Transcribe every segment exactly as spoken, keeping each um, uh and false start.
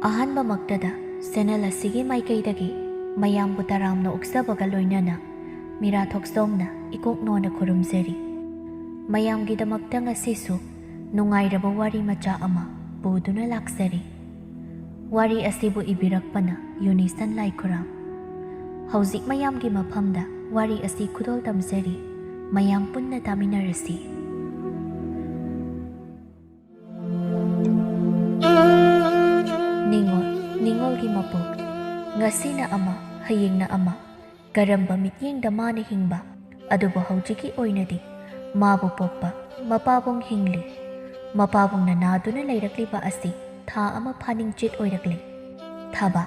ꯑꯍꯥꯟꯕꯃꯛꯇꯗ channel ꯑꯁꯤꯒꯤ ꯃꯥꯏꯀꯩꯗꯒꯤ ꯃꯌꯥꯝꯕꯨ ꯇꯔꯥꯝꯅ ꯑꯣꯛꯆꯕꯒ ꯂꯣꯏꯅꯅ ꯃꯤꯔꯥ ꯊꯣꯛꯆꯣꯝꯅ ꯏꯀꯣꯛ ꯅꯣꯟꯅ ꯈꯨꯔꯨꯝꯖꯔꯤ꯫ ꯃꯌꯥꯝꯒꯤꯗꯃꯛꯇ ꯉꯁꯤꯁꯨ ꯅꯨꯡꯉꯥꯏꯔꯕ ꯋꯥꯔꯤ ꯃꯆꯥ ꯑꯃ ꯄꯨꯗꯨꯅ ꯂꯥꯛꯆꯔꯤ꯫ ꯋꯥꯔꯤ ꯑꯁꯤꯕꯨ ꯏꯕꯤꯔꯛꯄꯅ ꯌꯨꯅꯤꯁꯟ ꯂꯥꯏꯈꯨꯔꯥꯝ꯫ ꯍꯧꯖꯤꯛ ꯃꯌꯥꯝꯒꯤ ꯃꯐꯝꯗ ꯋꯥꯔꯤ ꯑꯁꯤ ꯈꯨꯗꯣꯜ ꯇꯝꯖꯔꯤ꯫ ꯃꯌꯥꯝ ꯄꯨꯟꯅ ꯇꯥꯃꯤꯟꯅꯔꯁꯤ꯫ ꯅꯤꯉꯣꯜ, ꯅꯤꯉꯣꯜꯒꯤ ꯃꯄꯣꯛ꯫ ꯉꯁꯤꯅ ꯑꯃ, ꯍꯌꯦꯡꯅ ꯑꯃ꯫ ꯀꯔꯝꯕ ꯃꯤꯠꯌꯦꯡꯗ ꯃꯥꯅ ꯍꯤꯡꯕ? ꯑꯗꯨꯕꯨ ꯍꯧꯖꯤꯛꯀꯤ ꯑꯣꯏꯅꯗꯤ ꯃꯥꯕꯨ ꯄꯣꯛꯄ ꯃꯄꯥꯕꯨꯡ ꯍꯤꯡꯂꯤ꯫ ꯃꯄꯥꯕꯨꯡꯅ ꯅꯥꯗꯨꯅ ꯂꯩꯔꯛꯂꯤꯕ ꯑꯁꯤ ꯊꯥ ꯑꯃ ꯐꯥꯅꯤꯡꯆꯤꯠ ꯑꯣꯏꯔꯛꯂꯤ꯫ ꯊꯕꯥ,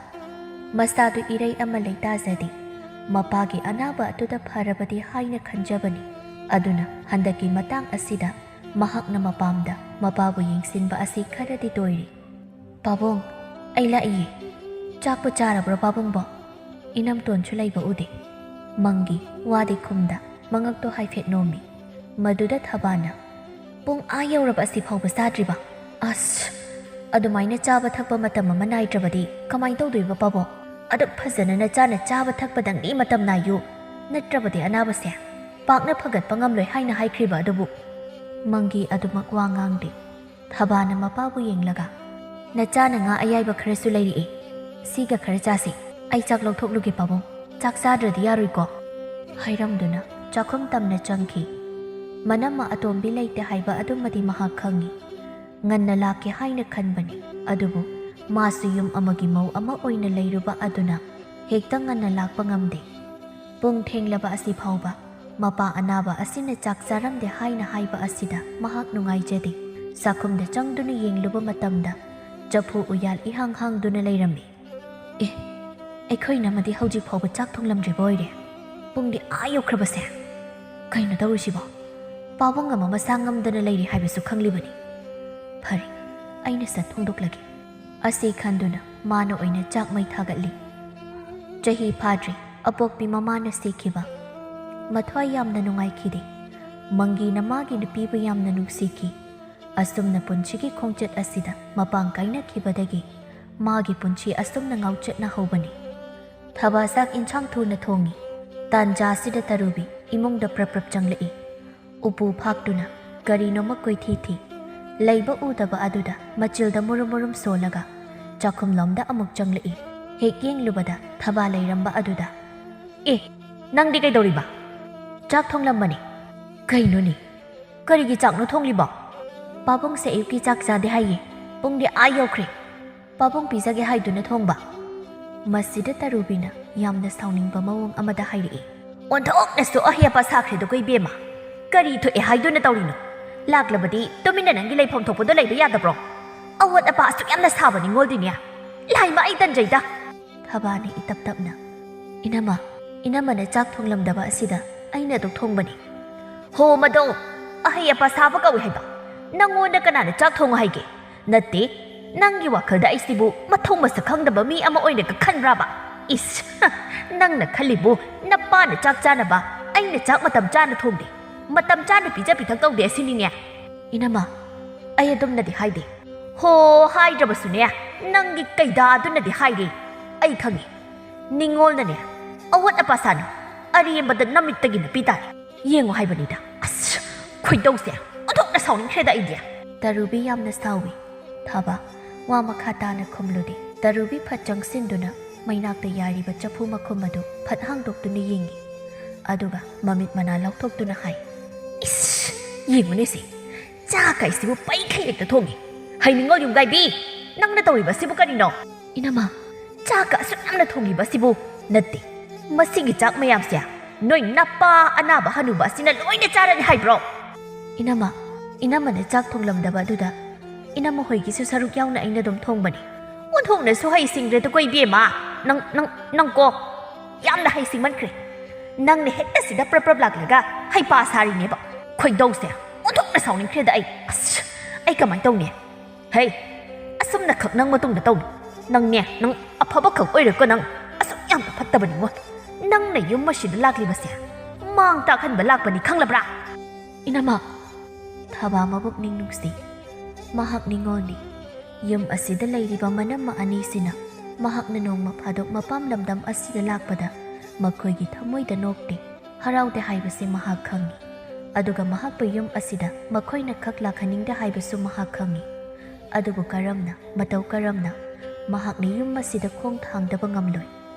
ꯃꯁꯥꯗꯨ ꯏꯔꯩ ꯑꯃ ꯂꯩꯇꯥꯖꯗꯦ꯫ ꯃꯄꯥꯒꯤ ꯑꯅꯥꯕ ꯑꯗꯨꯗ ꯐꯔꯕꯗꯤ ꯍꯥꯏꯅ ꯈꯟꯖꯕꯅꯤ꯫ ꯑꯗꯨꯅ ꯍꯟꯗꯛꯀꯤ ꯃꯇꯥꯡ ꯑꯁꯤꯗ ꯃꯍꯥꯛꯅ ꯃꯄꯥꯝꯗ ꯃꯄꯥꯕꯨ ꯌꯦꯡꯁꯤꯟꯕ ꯑꯁꯤ ꯈꯔꯗꯤ ꯇꯣꯏꯔꯤ꯫ "ꯄꯥꯕꯨꯡ, ꯑꯩ ꯂꯥꯛꯏꯌꯦ꯫ ꯆꯥꯛꯄꯨ ꯆꯥꯔꯕ꯭ꯔꯣ ꯄꯥꯕꯨꯡꯕꯣ? ꯏꯅꯝꯇꯣꯟꯁꯨ ꯂꯩꯕ ꯎꯗꯦ꯫" ꯃꯪꯒꯤ ꯋꯥꯗꯤ ꯈꯨꯝꯗ ꯃꯉꯛꯇꯣ ꯍꯥꯏꯐꯦꯠ ꯅꯣꯝꯃꯤ꯫ ꯃꯗꯨꯗ ꯊꯕꯥꯅ, "ꯄꯨꯡ ꯑꯥ ꯌꯧꯔꯕ ꯑꯁꯤ ꯐꯥꯎꯕ ꯆꯥꯗ꯭ꯔꯤꯕ? ꯑꯁ, ꯑꯗꯨꯃꯥꯏꯅ ꯆꯥꯕ ꯊꯛꯄ ꯃꯇꯝ ꯑꯃ ꯅꯥꯏꯗ꯭ꯔꯕꯗꯤ ꯀꯃꯥꯏꯅ ꯇꯧꯗꯣꯏꯕ ꯄꯥꯕꯨꯡ? ꯑꯗꯨꯛ ꯐꯖꯅ ꯅꯆꯥꯅ ꯆꯥꯕ ꯊꯛꯄꯗꯪꯗꯤ ꯃꯇꯝ ꯅꯥꯏꯌꯨ, ꯅꯠꯇ꯭ꯔꯕꯗꯤ ꯑꯅꯥꯕꯁꯦ ꯄꯥꯛꯅ ꯐꯒꯠꯄ ꯉꯝꯂꯣꯏ ꯍꯥꯏꯅ ꯍꯥꯏꯈ꯭ꯔꯤꯕ ꯑꯗꯨꯕꯨ꯫" ꯃꯪꯒꯤ ꯑꯗꯨꯃꯛ ꯋꯥ ꯉꯥꯡꯗꯦ꯫ ꯊꯕꯥꯅ ꯃꯄꯥꯕꯨ ꯌꯦꯡꯂꯒ, "ꯅꯆꯥꯅ ꯉꯥ ꯑꯌꯥꯏꯕ ꯈꯔꯁꯨ ꯂꯩꯔꯛꯏ꯫ ꯁꯤꯒ ꯈꯔ ꯆꯥꯁꯤ꯫ ꯑꯩ ꯆꯥꯛ ꯂꯧꯊꯣꯛꯂꯨꯒꯦ ꯄꯥꯕꯨꯡ꯫ ꯆꯥꯛ ꯆꯥꯗ꯭ꯔꯗꯤ ꯌꯥꯔꯣꯏꯀꯣ?" ꯍꯥꯏꯔꯝꯗꯨꯅ ꯆꯥꯛꯈꯨꯝ ꯇꯝꯅ ꯆꯪꯈꯤ꯫ ꯃꯅꯝꯃ ꯑꯇꯣꯝꯕꯤ ꯂꯩꯇꯦ ꯍꯥꯏꯕ ꯑꯗꯨꯃꯗꯤ ꯃꯍꯥꯛ ꯈꯪꯏ꯫ ꯉꯟꯅ ꯂꯥꯛꯀꯦ ꯍꯥꯏꯅ ꯈꯟꯕꯅꯤ, ꯑꯗꯨꯕꯨ ꯃꯥꯁꯨ ꯌꯨꯝ ꯑꯃꯒꯤ ꯃꯧ ꯑꯃ ꯑꯣꯏꯅ ꯂꯩꯔꯨꯕ ꯑꯗꯨꯅ ꯍꯦꯛꯇ ꯉꯟꯅ ꯂꯥꯛꯄ ꯉꯝꯗꯦ꯫ ꯄꯨꯡ ꯊꯦꯡꯂꯕ ꯑꯁꯤ ꯐꯥꯎꯕ ꯃꯄꯥ ꯑꯅꯥꯕ ꯑꯁꯤꯅ ꯆꯥꯛ ꯆꯥꯔꯝꯗꯦ ꯍꯥꯏꯅ ꯍꯥꯏꯕ ꯑꯁꯤꯗ ꯃꯍꯥꯛ ꯅꯨꯡꯉꯥꯏꯖꯗꯦ꯫ ꯆꯥꯛꯈꯨꯝꯗ ꯆꯪꯗꯨꯅ ꯌꯦꯡꯂꯨꯕ ꯃꯇꯝꯗ ꯆꯐꯨ ꯎꯌꯥꯜ ꯏꯍꯥꯡ ꯍꯥꯡꯗꯨꯅ ꯂꯩꯔꯝꯃꯤ꯫ "ꯑꯦ, ꯑꯩꯈꯣꯏ ꯏꯅꯝꯃꯗꯤ ꯍꯧꯖꯤꯛ ꯐꯥꯎꯕ ꯆꯥꯛ ꯊꯣꯡꯂꯝꯗ꯭ꯔꯤꯕ ꯑꯣꯏꯔꯦ꯫ ꯄꯨꯡꯗꯤ ꯑꯥ ꯌꯧꯈ꯭ꯔꯕꯁꯦ꯫ ꯀꯩꯅꯣ ꯇꯧꯔꯤꯁꯤꯕꯣ? ꯄꯥꯕꯨꯡ ꯑꯃ ꯃꯁꯥ ꯉꯝꯗꯅ ꯂꯩꯔꯤ ꯍꯥꯏꯕꯁꯨ ꯈꯪꯂꯤꯕꯅꯤ꯫ ꯐꯔꯦ, ꯑꯩꯅ ꯁꯠ ꯊꯣꯡꯗꯣꯛꯂꯒꯦ꯫" ꯑꯁꯤ ꯈꯟꯗꯨꯅ ꯃꯥꯅ ꯑꯣꯏꯅ ꯆꯥꯛ ꯃꯩ ꯊꯥꯒꯠꯂꯤ꯫ ꯆꯍꯤ ꯐꯥꯗ꯭ꯔꯤ ꯑꯄꯣꯛꯄꯤ ꯃꯃꯥꯅ ꯁꯤꯈꯤꯕ꯫ ꯃꯊ꯭ꯋꯥꯏ ꯌꯥꯝꯅ ꯅꯨꯡꯉꯥꯏꯈꯤꯗꯦ꯫ ꯃꯪꯒꯤꯅ ꯃꯥꯒꯤ ꯅꯨꯄꯤꯕꯨ ꯌꯥꯝꯅ ꯅꯨꯡꯁꯤꯈꯤ꯫ ꯑꯁꯨꯝꯅ ꯄꯨꯟꯁꯤꯒꯤ ꯈꯣꯡꯆꯠ ꯑꯁꯤꯗ ꯃꯄꯥꯡ ꯀꯥꯏꯅꯈꯤꯕꯗꯒꯤ ꯃꯥꯒꯤ ꯄꯨꯟꯁꯤ ꯑꯁꯨꯝꯅ ꯉꯥꯎꯆꯠꯅ ꯍꯧꯕꯅꯤ꯫ ꯊꯕꯥ ꯆꯥꯛ ꯏꯟꯁꯥꯡ ꯊꯨꯅ ꯊꯣꯡꯉꯤ꯫ ꯇꯥꯟꯖꯥꯁꯤꯗ ꯇꯔꯨꯕꯤ ꯏꯃꯨꯡꯗ ꯄ꯭ꯔꯞ ꯄ꯭ꯔꯞ ꯆꯪꯂꯛꯏ꯫ ꯎꯄꯨ ꯐꯥꯛꯇꯨꯅ ꯀꯔꯤꯅꯣꯃ ꯀꯣꯏꯊꯤ ꯊꯤ꯫ ꯂꯩꯕ ꯎꯗꯕ ꯑꯗꯨꯗ ꯃꯆꯤꯜꯗ ꯃꯨꯔꯨꯝ ꯃꯨꯔꯨꯝ ꯁꯣꯜꯂꯒ ꯆꯥꯛꯈꯨꯝꯂꯣꯝꯗ ꯑꯃꯨꯛ ꯆꯪꯂꯛꯏ꯫ ꯍꯦꯛ ꯌꯦꯡꯂꯨꯕꯗ ꯊꯕꯥ ꯂꯩꯔꯝꯕ ꯑꯗꯨꯗ, "ꯑꯦ, ꯅꯪꯗꯤ ꯀꯩꯗꯧꯔꯤꯕ?" "ꯆꯥꯛ ꯊꯣꯡꯂꯝꯕꯅꯤ꯫" "ꯀꯩꯅꯣꯅꯦ? ꯀꯔꯤꯒꯤ ꯆꯥꯛꯅꯣ ꯊꯣꯡꯂꯤꯕꯣ?" "ꯄꯥꯕꯨꯡꯁꯦ ꯑꯌꯨꯛꯀꯤ ꯆꯥꯛ ꯆꯥꯗꯦ ꯍꯥꯏꯌꯦ꯫ ꯄꯨꯡꯗꯤ ꯑꯥ ꯌꯧꯈ꯭ꯔꯦ꯫ ꯄꯥꯕꯨꯡ ꯄꯤꯖꯒꯦ ꯍꯥꯏꯗꯨꯅ ꯊꯣꯡꯕ꯫" ꯃꯁꯤꯗ ꯇꯔꯨꯕꯤꯅ ꯌꯥꯝꯅ ꯁꯥꯎꯅꯤꯡꯕ ꯃꯑꯣꯡ ꯑꯃꯗ ꯍꯥꯏꯔꯛꯏ꯫ "ꯑꯣꯟꯊꯣꯛꯅꯁꯨ ꯑꯍꯩ ꯑꯄꯥ ꯁꯥꯈ꯭ꯔꯦꯗꯀꯣ ꯏꯕꯦꯝꯃ꯫ ꯀꯔꯤ ꯊꯣꯛꯑꯦ ꯍꯥꯏꯗꯨꯅ ꯇꯧꯔꯤꯅꯣ? ꯂꯥꯛꯂꯕꯗꯤ ꯇꯨꯃꯤꯟꯅ ꯅꯪꯒꯤ ꯂꯩꯐꯝ ꯊꯣꯛꯄꯗꯣ ꯂꯩꯕ ꯌꯥꯗꯕ꯭ꯔꯣ? ꯑꯋꯥꯠ ꯑꯄꯥ ꯑꯁꯨꯛ ꯌꯥꯝꯅ ꯁꯥꯕ ꯅꯤꯡꯉꯣꯜꯗꯤꯅꯦ꯫ ꯂꯥꯏꯃ, ꯑꯩ ꯇꯟꯖꯩꯗ꯫" ꯊꯕꯥꯅ ꯏꯇꯞ ꯇꯞꯅ, "ꯏꯅꯝꯃ, ꯏꯅꯝꯃꯅ ꯆꯥꯛ ꯊꯣꯡꯂꯝꯗꯕ ꯑꯁꯤꯗ ꯑꯩꯅ ꯑꯗꯨꯝ ꯊꯣꯡꯕꯅꯤ꯫" "ꯍꯣ, ꯃꯗꯣ ꯑꯍꯩ ꯑꯄꯥ ꯁꯥꯕ ꯀꯧꯏ ꯍꯥꯏꯕ? ꯅꯪꯉꯣꯟꯗ ꯀꯅꯥꯅ ꯆꯥꯛ ꯊꯣꯡꯉꯨ ꯍꯥꯏꯒꯦ? ꯅꯠꯇꯦ, ꯅꯪꯒꯤ ꯋꯥꯈꯜꯗ ꯑꯩꯁꯤꯕꯨ ꯃꯊꯣꯡ ꯃꯁꯛ ꯈꯪꯗꯕ ꯃꯤ ꯑꯃ ꯑꯣꯏꯅꯒ ꯈꯟꯕ꯭ꯔꯥꯕ? ꯏꯁ, ꯅꯪꯅ ꯈꯜꯂꯤꯕꯨ ꯅꯄꯥꯅ ꯆꯥꯛ ꯆꯥꯅꯕ ꯑꯩꯅ ꯆꯥꯛ ꯃꯇꯝ ꯆꯥꯅ ꯊꯣꯡꯗꯦ, ꯃꯇꯝ ꯆꯥꯅ ꯄꯤꯖ ꯄꯤꯊꯛ ꯇꯧꯗꯦ ꯑꯁꯤꯅꯤꯅꯦ?" "ꯏꯅꯝꯃ, ꯑꯩ ꯑꯗꯨꯝꯅꯗꯤ ꯍꯥꯏꯗꯦ꯫" "ꯍꯣ, ꯍꯥꯏꯗ꯭ꯔꯕꯁꯨꯅꯦ, ꯅꯪꯒꯤ ꯀꯩꯗꯥꯗꯨꯅꯗꯤ ꯍꯥꯏꯔꯦ꯫ ꯑꯩ ꯈꯪꯉꯤ, ꯅꯤꯡꯉꯣꯜꯅꯅꯦ ꯑꯋꯥꯠ ꯑꯄꯥ ꯁꯥꯅꯤ, ꯑꯔꯦꯝꯕꯗ ꯅꯃꯤꯠꯇꯒꯤ ꯅꯨꯄꯤ ꯇꯥꯔꯦ꯫ ꯌꯦꯡꯉꯨ ꯍꯥꯏꯕꯅꯤꯗ꯫" "ꯑꯁ, ꯈꯣꯏꯗꯧꯁꯦ ꯑꯣꯟꯊꯣꯛꯅ ꯁꯥꯎꯅꯤꯡꯈ꯭ꯔꯦꯗ ꯑꯩꯗꯤ꯫" ꯇꯔꯨꯕꯤ ꯌꯥꯝꯅ ꯁꯥꯎꯏ꯫ ꯊꯕ ꯋꯥ ꯃꯈꯥ ꯇꯥꯅ ꯈꯨꯝꯂꯨꯗꯦ꯫ ꯇꯔꯨꯕꯤ ꯐꯠ ꯆꯪꯁꯤꯟꯗꯨꯅ ꯃꯩꯅꯥꯛꯇ ꯌꯥꯏꯔꯤꯕ ꯆꯐꯨ ꯃꯈꯨꯝ ꯑꯗꯨ ꯐꯠ ꯍꯥꯡꯗꯣꯛꯇꯨꯅ ꯌꯦꯡꯉꯤ꯫ ꯑꯗꯨꯒ ꯃꯃꯤꯠ ꯃꯅꯥ ꯂꯥꯎꯊꯣꯛꯇꯨꯅ ꯍꯥꯏ, "ꯏꯁ! ꯌꯦꯡꯉꯨꯅꯦ ꯁꯤ, ꯆꯥꯛ ꯀꯥꯏꯁꯤꯕꯨ ꯄꯩꯈꯩ ꯍꯦꯛꯇ ꯊꯣꯡꯉꯤ꯫ ꯍꯩ ꯅꯤꯡꯉꯣꯜ ꯌꯨꯝꯒꯥꯏꯕꯤ, ꯅꯪꯅ ꯇꯧꯔꯤꯕꯁꯤꯕꯨ ꯀꯔꯤꯅꯣ? ꯏꯅꯝꯃ, ꯆꯥꯛꯀ ꯑꯁꯨꯛ ꯌꯥꯝꯅ ꯊꯣꯡꯉꯤꯕꯁꯤꯕꯨ? ꯅꯠꯇꯦ, ꯃꯁꯤꯒꯤ ꯆꯥꯛ ꯃꯌꯥꯝꯁꯦ ꯅꯣꯏ ꯅꯄꯥ ꯑꯅꯥꯕ ꯍꯅꯨꯕ ꯑꯁꯤꯅ ꯂꯣꯏꯅ ꯆꯥꯔꯅꯤ ꯍꯥꯏꯕ꯭ꯔꯣ?" "ꯏꯅꯝꯃ, ꯏꯅꯝꯃꯅ ꯆꯥꯛ ꯊꯣꯡꯂꯝꯗꯕ ꯑꯗꯨꯗ ꯏꯅꯝꯃ ꯍꯣꯏꯒꯤꯁꯨ ꯁꯔꯨꯛ ꯌꯥꯎꯅ ꯑꯩꯅ ꯑꯗꯨꯝ ꯊꯣꯡꯕꯅꯤ꯫" "ꯑꯣꯟꯊꯣꯛꯅꯁꯨ ꯍꯩꯁꯤꯡꯗ꯭ꯔꯦꯗꯀꯣ ꯏꯕꯦꯝꯃ꯫ ꯅꯪ, ꯅꯪ, ꯅꯪꯀꯣ ꯌꯥꯝꯅ ꯍꯩꯁꯤꯡꯃꯟꯈ꯭ꯔꯦ꯫ ꯅꯪꯅ ꯍꯦꯛꯇ ꯁꯤꯗ ꯄ꯭ꯔꯞ ꯄ꯭ꯔꯞ ꯂꯥꯛꯂꯒ ꯍꯩꯄꯥ ꯁꯥꯔꯤꯅꯦꯕ꯫ ꯈꯣꯏꯗꯧꯁꯦ ꯑꯣꯟꯊꯣꯛꯅ ꯁꯥꯎꯅꯤꯡꯈ꯭ꯔꯦꯗ ꯑꯩ꯫ ꯑꯁ, ꯑꯩ ꯀꯃꯥꯏꯅ ꯇꯧꯅꯤ? ꯍꯩ, ꯑꯁꯨꯝꯅ ꯈꯛ ꯅꯪ ꯃꯇꯨꯡꯗ ꯇꯧꯅꯨ꯫ ꯅꯪꯅꯦ, ꯅꯪ ꯑꯐꯕ ꯈꯛ ꯑꯣꯏꯔꯣꯏꯀꯣ ꯅꯪ꯫ ꯑꯁꯨꯛ ꯌꯥꯝꯅ ꯐꯠꯇꯕꯅꯤꯉꯣ꯫ ꯅꯪꯅ ꯌꯨꯝ ꯑꯁꯤꯗ ꯂꯥꯛꯂꯤꯕꯁꯦ ꯃꯥꯡ ꯇꯥꯛꯍꯟꯕ ꯂꯥꯛꯄꯅꯤ, ꯈꯪꯂꯕ꯭ꯔꯥ?" "ꯏꯅꯝꯃ꯫" ꯊꯕꯥ ꯃꯕꯨꯛꯅꯤꯡ ꯅꯨꯡꯁꯤ꯫ ꯃꯍꯥꯛ ꯅꯤꯡꯉꯣꯜꯅꯤ꯫ ꯌꯨꯝ ꯑꯁꯤꯗ ꯂꯩꯔꯤꯕ ꯃꯅꯝꯃ ꯑꯅꯤꯁꯤꯅ ꯃꯍꯥꯛꯅ ꯅꯣꯡꯃ ꯐꯥꯗꯣꯛ ꯃꯄꯥꯝ ꯂꯝꯗꯝ ꯑꯁꯤꯗ ꯂꯥꯛꯄꯗ ꯃꯈꯣꯏꯒꯤ ꯊꯃꯣꯏꯗ ꯅꯣꯛꯇꯦ, ꯍꯔꯥꯎꯗꯦ ꯍꯥꯏꯕꯁꯤ ꯃꯍꯥꯛ ꯈꯪꯏ꯫ ꯑꯗꯨꯒ ꯃꯍꯥꯛꯄꯨ ꯌꯨꯝ ꯑꯁꯤꯗ ꯃꯈꯣꯏꯅ ꯈꯛ ꯂꯥꯛꯍꯟꯅꯤꯡꯗꯦ ꯍꯥꯏꯕꯁꯨ ꯃꯍꯥꯛ ꯈꯪꯏ꯫ ꯑꯗꯨꯕꯨ ꯀꯔꯝꯅ, ꯃꯇꯧ ꯀꯔꯝꯅ ꯃꯍꯥꯛꯅ ꯌꯨꯝ ꯑꯁꯤꯗ ꯈꯣꯡ ꯊꯥꯡꯗꯕ ꯉꯝꯂꯣꯏ?